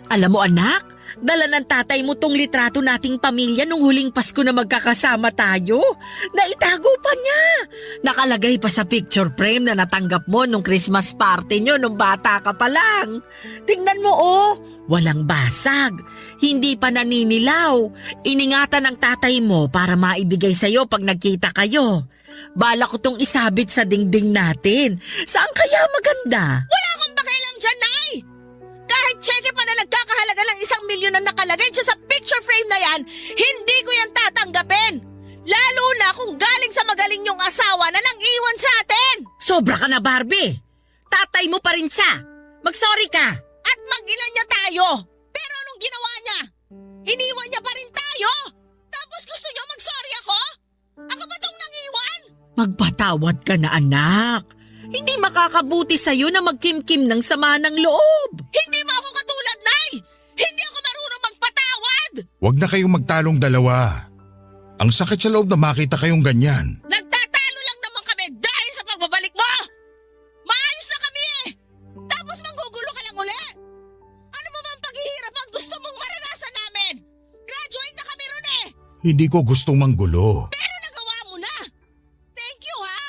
Alam mo anak, dala ng tatay mo tong litrato nating pamilya nung huling Pasko na magkakasama tayo. Naitago pa niya. Nakalagay pa sa picture frame na natanggap mo nung Christmas party nyo nung bata ka pa lang. Tingnan mo oh, walang basag. Hindi pa naninilaw. Iningatan ng tatay mo para maibigay sa'yo pag nagkita kayo. Bala ko tong isabit sa dingding natin. Saan kaya maganda? Wala akong pakialam dyan, Nay! Kahit cheque pa na nagkakahalaga ng 1,000,000 na nakalagay dyan sa picture frame na yan, hindi ko yan tatanggapin! Lalo na kung galing sa magaling yung asawa na nang iwan sa atin! Sobra ka na, Barbie. Tatay mo pa rin siya. Mag-sorry ka. At mag-ina niya tayo! Pero anong ginawa niya? Iniwan niya pa rin tayo! Tapos gusto niyo mag-sorry ako? Ako ba tong nangiwan? Magpatawad ka na, anak. Hindi makakabuti sa'yo na magkimkim ng sama ng loob. Hindi mo ako katulad, Nay! Hindi ako marunong magpatawad! Huwag na kayong magtalong dalawa. Ang sakit sa loob na makita kayong ganyan. Nagtatalo lang naman kami dahil sa pagbabalik mo! Maayos na kami eh! Tapos manggugulo ka lang uli! Ano mo bang paghihirap ang gusto mong maranasan namin? Graduate na kami ron eh! Hindi ko gustong manggulo. Pero nagawa mo na! Thank you ha!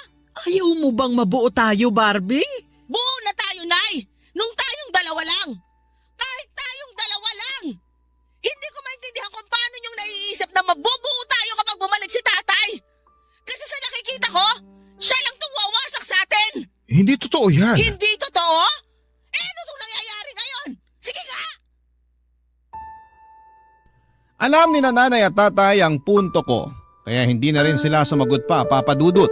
Ayaw mo bang mabuo tayo, Barbie? Buo na tayo, Nay! Nung tayong dalawa lang! Kahit tayong dalawa lang! Hindi ko maintindihan kung paano niyong naiisip na mabubuo tayo kapag bumalik si tatay! Kasi sa nakikita ko, siya lang tong wawasak sa atin! Hindi totoo yan. Hindi totoo? Eh ano itong nangyayari ngayon? Sige nga! Alam ni nanay at tatay ang punto ko, kaya hindi na rin sila sumagot pa, Papa Dudut.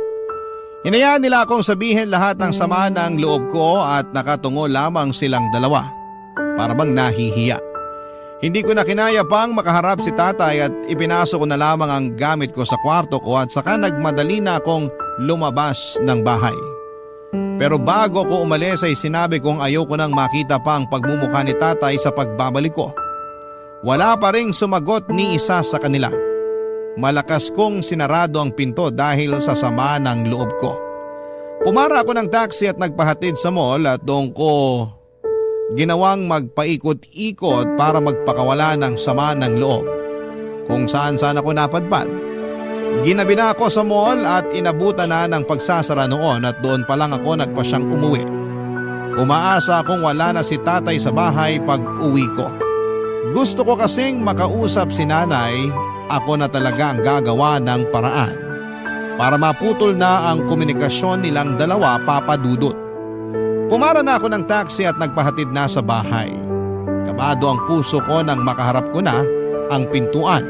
Hinayaan nila akong sabihin lahat ng sama ng loob ko at nakatungo lamang silang dalawa. Para bang nahihiya. Hindi ko na kinaya pang makaharap si tatay at ipinasok ko na lamang ang gamit ko sa kwarto ko at saka nagmadali na akong lumabas ng bahay. Pero bago ko umalis ay sinabi kong ayoko nang makita pa ang pagmumukha ni tatay sa pagbabalik ko. Wala pa ring sumagot ni isa sa kanila. Malakas kong sinarado ang pinto dahil sa sama ng loob ko. Pumara ako ng taxi at nagpahatid sa mall at doon ko ginawang magpaikot-ikot para magpakawala ng sama ng loob. Kung saan-saan ako napadpad. Ginabi na ako sa mall at inabutan na ng pagsasara noon at doon pa lang ako nagpasyang umuwi. Umaasa akong wala na si tatay sa bahay pag uwi ko. Gusto ko kasing makausap si nanay, ako na talaga ang gagawa ng paraan para maputol na ang komunikasyon nilang dalawa, Papa Dudut. Pumara na ako ng taxi at nagpahatid na sa bahay. Kabado ang puso ko nang makaharap ko na ang pintuan.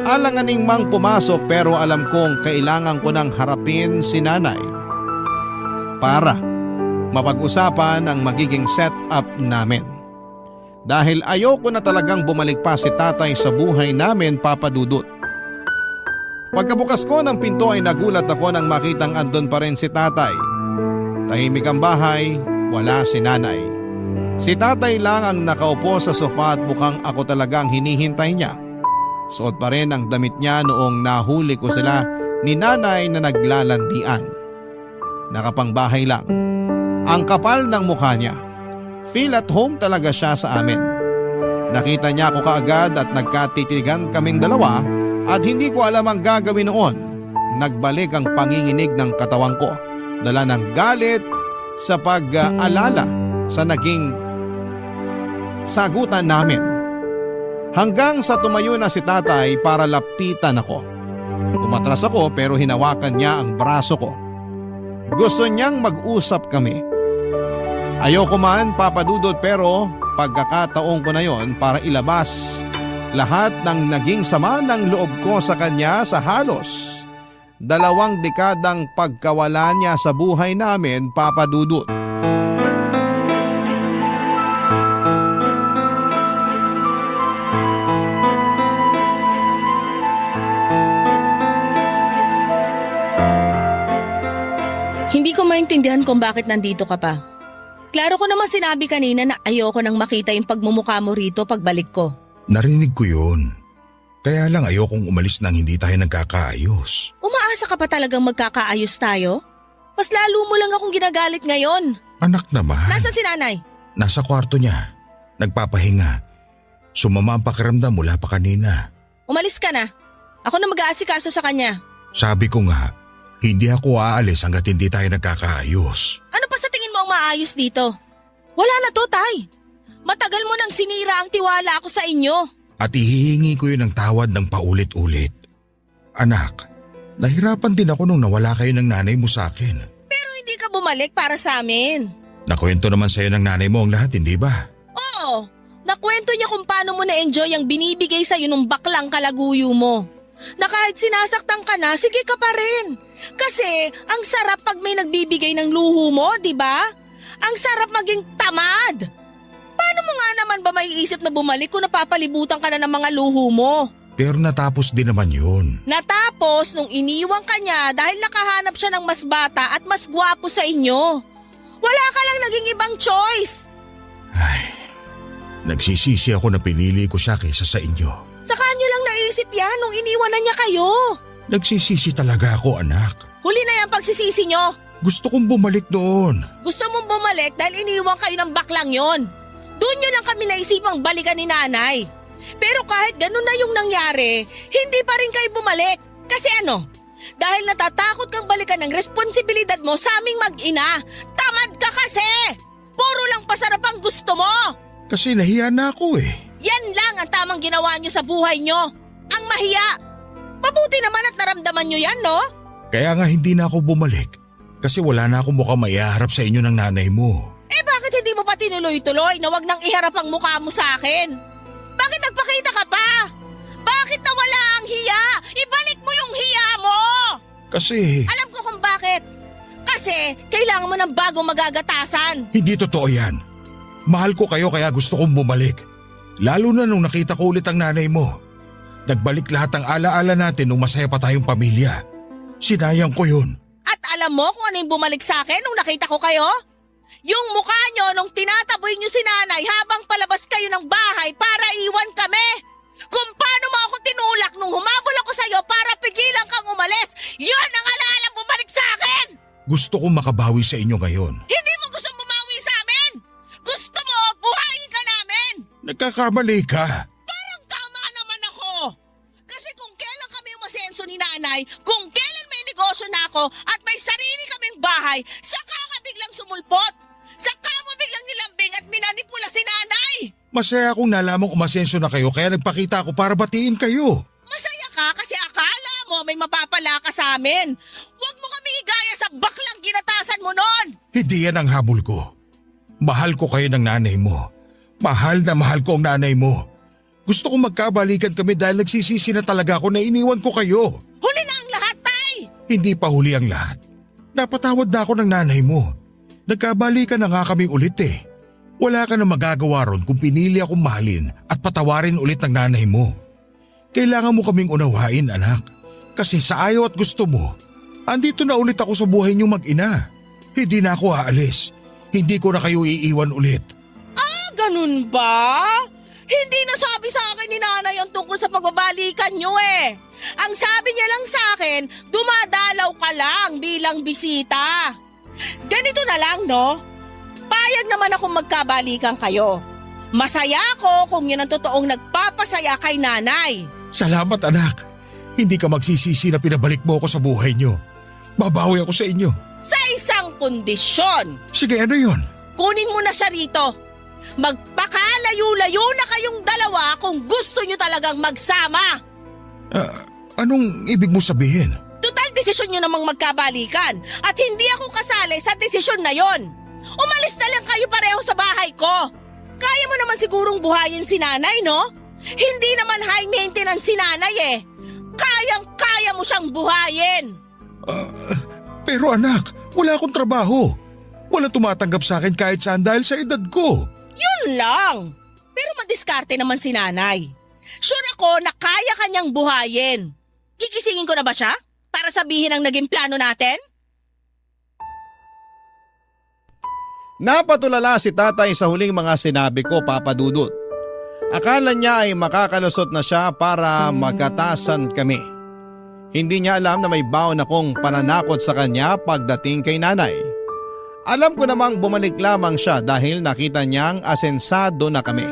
Alanganing mang pumasok pero alam kong kailangan ko nang harapin si nanay para mapag-usapan ang magiging setup namin. Dahil ayoko na talagang bumalik pa si tatay sa buhay namin, Papa Dudut. Pagkabukas ko ng pinto ay nagulat ako nang makitang andon pa rin si tatay. Tahimik ang bahay, wala si nanay. Si tatay lang ang nakaupo sa sofa at mukhang ako talagang hinihintay niya. Suot pa rin ang damit niya noong nahuli ko sila ni nanay na naglalandian. Nakapangbahay lang. Ang kapal ng mukha niya. Feel at home talaga siya sa amin. Nakita niya ako kaagad at nagkatitigan kaming dalawa at hindi ko alam ang gagawin noon. Nagbalik ang panginginig ng katawan ko. Dala ng galit sa pag-alala sa naging sagutan namin. Hanggang sa tumayo na si tatay para lapitan ako. Umatras ako pero hinawakan niya ang braso ko. Gusto niyang mag-usap kami. Ayoko man, Papa Dudut, pero pagkakataon ko na yon para ilabas lahat ng naging sama ng loob ko sa kanya sa halos 2 dekadang pagkawala niya sa buhay namin, Papa Dudut. Hindi ko maintindihan kung bakit nandito ka pa. Klaro ko naman sinabi kanina na ayoko nang makita yung pagmumukha mo rito pagbalik ko. Narinig ko yun. Kaya lang ayokong umalis nang hindi tayo nagkakaayos. Umaasa ka pa talagang magkakaayos tayo? Mas lalo mo lang akong ginagalit ngayon. Anak naman. Nasaan si nanay? Nasa kwarto niya. Nagpapahinga. Sumama ang pakiramdam mula pa kanina. Umalis ka na. Ako na mag-aasikaso sa kanya. Sabi ko nga, hindi ako aalis hanggat hindi tayo nagkakaayos. Ano pa sa tingin mo ang maayos dito? Wala na to, Tay. Matagal mo nang sinira ang tiwala ako sa inyo. At ihihingi ko yun ng tawad ng paulit-ulit. Anak, nahirapan din ako nung nawala kayo ng nanay mo sa akin. Pero hindi ka bumalik para sa amin. Nakwento naman sa'yo ng nanay mo ang lahat, hindi ba? Oo, nakwento niya kung paano mo na-enjoy ang binibigay sa'yo ng baklang kalaguyo mo. Na kahit sinasaktan ka na, sige ka pa rin. Kasi ang sarap pag may nagbibigay ng luho mo, di ba? Ang sarap maging tamad. Paano mo nga naman ba maiisip na bumalik kung napapalibutan ka na ng mga luho mo? Pero natapos din naman yun. Natapos nung iniwang ka niya dahil nakahanap siya ng mas bata at mas gwapo sa inyo. Wala ka lang naging ibang choice. Ay, nagsisisi ako na pinili ko siya kaysa sa inyo. Saka nyo lang naisip yan nung iniwan na niya kayo. Nagsisisi talaga ako, anak. Huli na yung pagsisisi nyo. Gusto kong bumalik doon. Gusto mong bumalik dahil iniwang kayo ng baklang yon. Doon nyo lang kami naisipang balikan ni nanay. Pero kahit ganun na yung nangyari, hindi pa rin kayo bumalik. Kasi ano? Dahil natatakot kang balikan ng responsibilidad mo sa aming mag-ina. Tamad ka kasi! Puro lang pasarap ang gusto mo! Kasi nahiya na ako eh. Yan lang ang tamang ginawa nyo sa buhay nyo. Ang mahiya. Mabuti naman at naramdaman nyo yan, no? Kaya nga hindi na ako bumalik. Kasi wala na akong mukhang maiharap sa inyo ng nanay mo. Eh bakit hindi mo pa tinuloy-tuloy na wag nang iharap ang mukha mo sa akin? Bakit nagpakita ka pa? Bakit nawala ang hiya? Ibalik mo yung hiya mo! Kasi Alam ko kung bakit. Kasi kailangan mo ng bagong magagatasan. hindi totoo yan. Mahal ko kayo kaya gusto kong bumalik. Lalo na nung nakita ko ulit ang nanay mo. Nagbalik lahat ng alaala natin nung masaya pa tayong pamilya. Sinayang ko yun. At alam mo kung ano yung bumalik sa akin nung nakita ko kayo? Yung mukha nyo nung tinataboy nyo si nanay habang palabas kayo ng bahay para iwan kami. Kung paano mo ako tinulak nung humabol ako sa'yo para pigilan kang umalis, yun ang alaalang bumalik sa akin! Gusto kong makabawi sa inyo ngayon. Hindi mo gustong bumawi sa amin! Gusto mo, buhayin ka namin! Nagkakamali ka. Parang tama naman ako! Kasi kung kailan kami umasenso ni nanay, kung kailan may negosyo na ako at may sarili kaming bahay, saka ka biglang sumulpot! Saka mo biglang nilambing at minanipula si nanay! Masaya akong nalamang umasenso na kayo kaya nagpakita ako para batiin kayo. Masaya ka kasi akala mo may mapapala ka sa amin. Huwag mo kami igaya sa baklang ginatasan mo noon! Hindi yan ang habol ko. Mahal ko kayo ng nanay mo. Mahal na mahal ko ang nanay mo. Gusto kong magkabalikan kami dahil nagsisisi na talaga ako na iniwan ko kayo. Huli na ang lahat, Tay! Hindi pa huli ang lahat. Napatawad na ako ng nanay mo. Nagkabalikan na nga kami ulit eh. Wala ka na magagawa ron kung pinili akong mahalin at patawarin ulit ng nanay mo. Kailangan mo kaming unawain, anak. Kasi sa ayaw at gusto mo, andito na ulit ako sa buhay niyo mag-ina. Hindi na ako aalis. Hindi ko na kayo iiwan ulit. Ah, ganun ba? Hindi nasabi sa akin ni nanay ang tungkol sa pagbabalikan nyo eh. Ang sabi niya lang sa akin, dumadalaw ka lang bilang bisita. Ganito na lang, no? Payag naman akong magkabalikan kayo. Masaya ako kung yun ang totoong nagpapasaya kay nanay. Salamat, anak. Hindi ka magsisisi na pinabalik mo ako sa buhay niyo. Babawi ako sa inyo. Sa isang kondisyon. Sige, ano yon? Kunin mo na siya rito. Magpakalayo-layo na kayong dalawa kung gusto nyo talagang magsama. Anong ibig mo sabihin? Total desisyon nyo namang magkabalikan at hindi ako kasali sa desisyon na yon. Umalis na lang kayo pareho sa bahay ko. Kaya mo naman sigurong buhayin si nanay, no? Hindi naman high maintenance si nanay eh. Kayang-kaya mo siyang buhayin. Pero anak, wala akong trabaho. Wala tumatanggap sa akin kahit saan dahil sa edad ko. Yun lang. Pero madiskarte naman si nanay. Sure ako na kaya kanyang buhayin. Kikisingin ko na ba siya? Para sabihin ang naging plano natin? Napatulala si tatay sa huling mga sinabi ko, Papa Dudut. Akala niya ay makakalusot na siya para magkatasan kami. Hindi niya alam na may baon akong pananakot sa kanya pagdating kay nanay. Alam ko namang bumalik lamang siya dahil nakita niyang asensado na kami.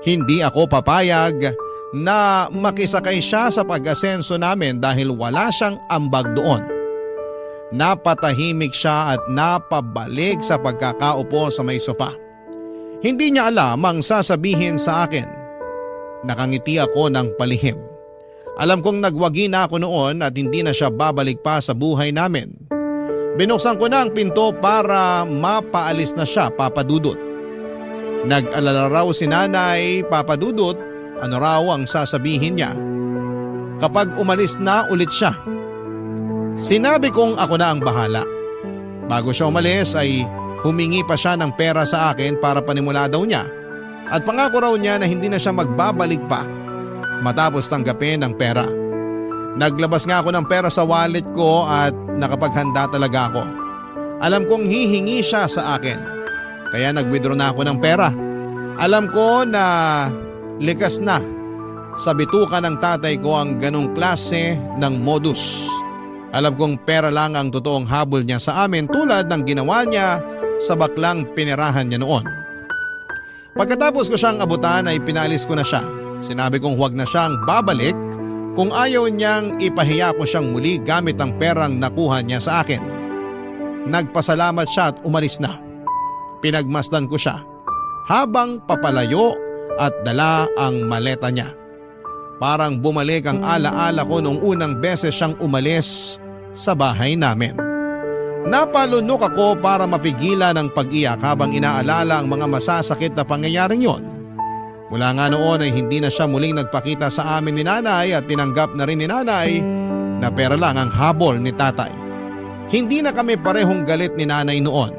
Hindi ako papayag na makisakay siya sa pag-asenso namin dahil wala siyang ambag doon. Napatahimik siya at napabalik sa pagkakaupo sa may sofa. Hindi niya alam ang sasabihin sa akin. Nakangiti ako ng palihim. Alam kong nagwagi na ako noon at hindi na siya babalik pa sa buhay namin. Binuksan ko na ang pinto para mapaalis na siya, Papa Dudut. Nag-alala raw si nanay, Papa Dudut, ano raw ang sasabihin niya kapag umalis na ulit siya. Sinabi kong ako na ang bahala. Bago siya umalis ay humingi pa siya ng pera sa akin para panimula daw niya at pangako raw niya na hindi na siya magbabalik pa. matapos tanggapin ang pera. Naglabas nga ako ng pera sa wallet ko at nakapaghanda talaga ako. Alam kong hihingi siya sa akin, kaya nag-withdraw na ako ng pera. Alam ko na likas na sa bituka ng tatay ko ang ganong klase ng modus. Alam kong pera lang ang totoong habol niya sa amin tulad ng ginawa niya sa baklang pinirahan niya noon. Pagkatapos ko siyang abutan ay pinalis ko na siya. Sinabi kong huwag na siyang babalik kung ayaw niyang ipahiya ko siyang muli gamit ang perang nakuha niya sa akin. Nagpasalamat siya at umalis na. Pinagmasdan ko siya habang papalayo at dala ang maleta niya. Parang bumalik ang alaala ko nung unang beses siyang umalis sa bahay namin. Napalunok ako para mapigilan ang pag-iyak habang inaalala ang mga masasakit na pangyayaring yon. Mula nga noon ay hindi na siya muling nagpakita sa amin ni nanay at tinanggap na rin ni nanay na pera lang ang habol ni tatay. Hindi na kami parehong galit ni nanay noon.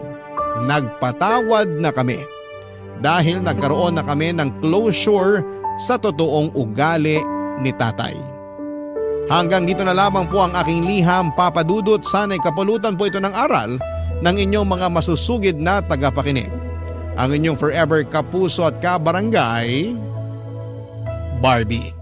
Nagpatawad na kami dahil nagkaroon na kami ng closure sa totoong ugali ni tatay. Hanggang dito na lamang po ang aking liham, Papa Dudut. Sana'y kapulutan po ito ng aral ng inyong mga masusugid na tagapakinig. Ang inyong forever kapuso at kabarangay, Barbie.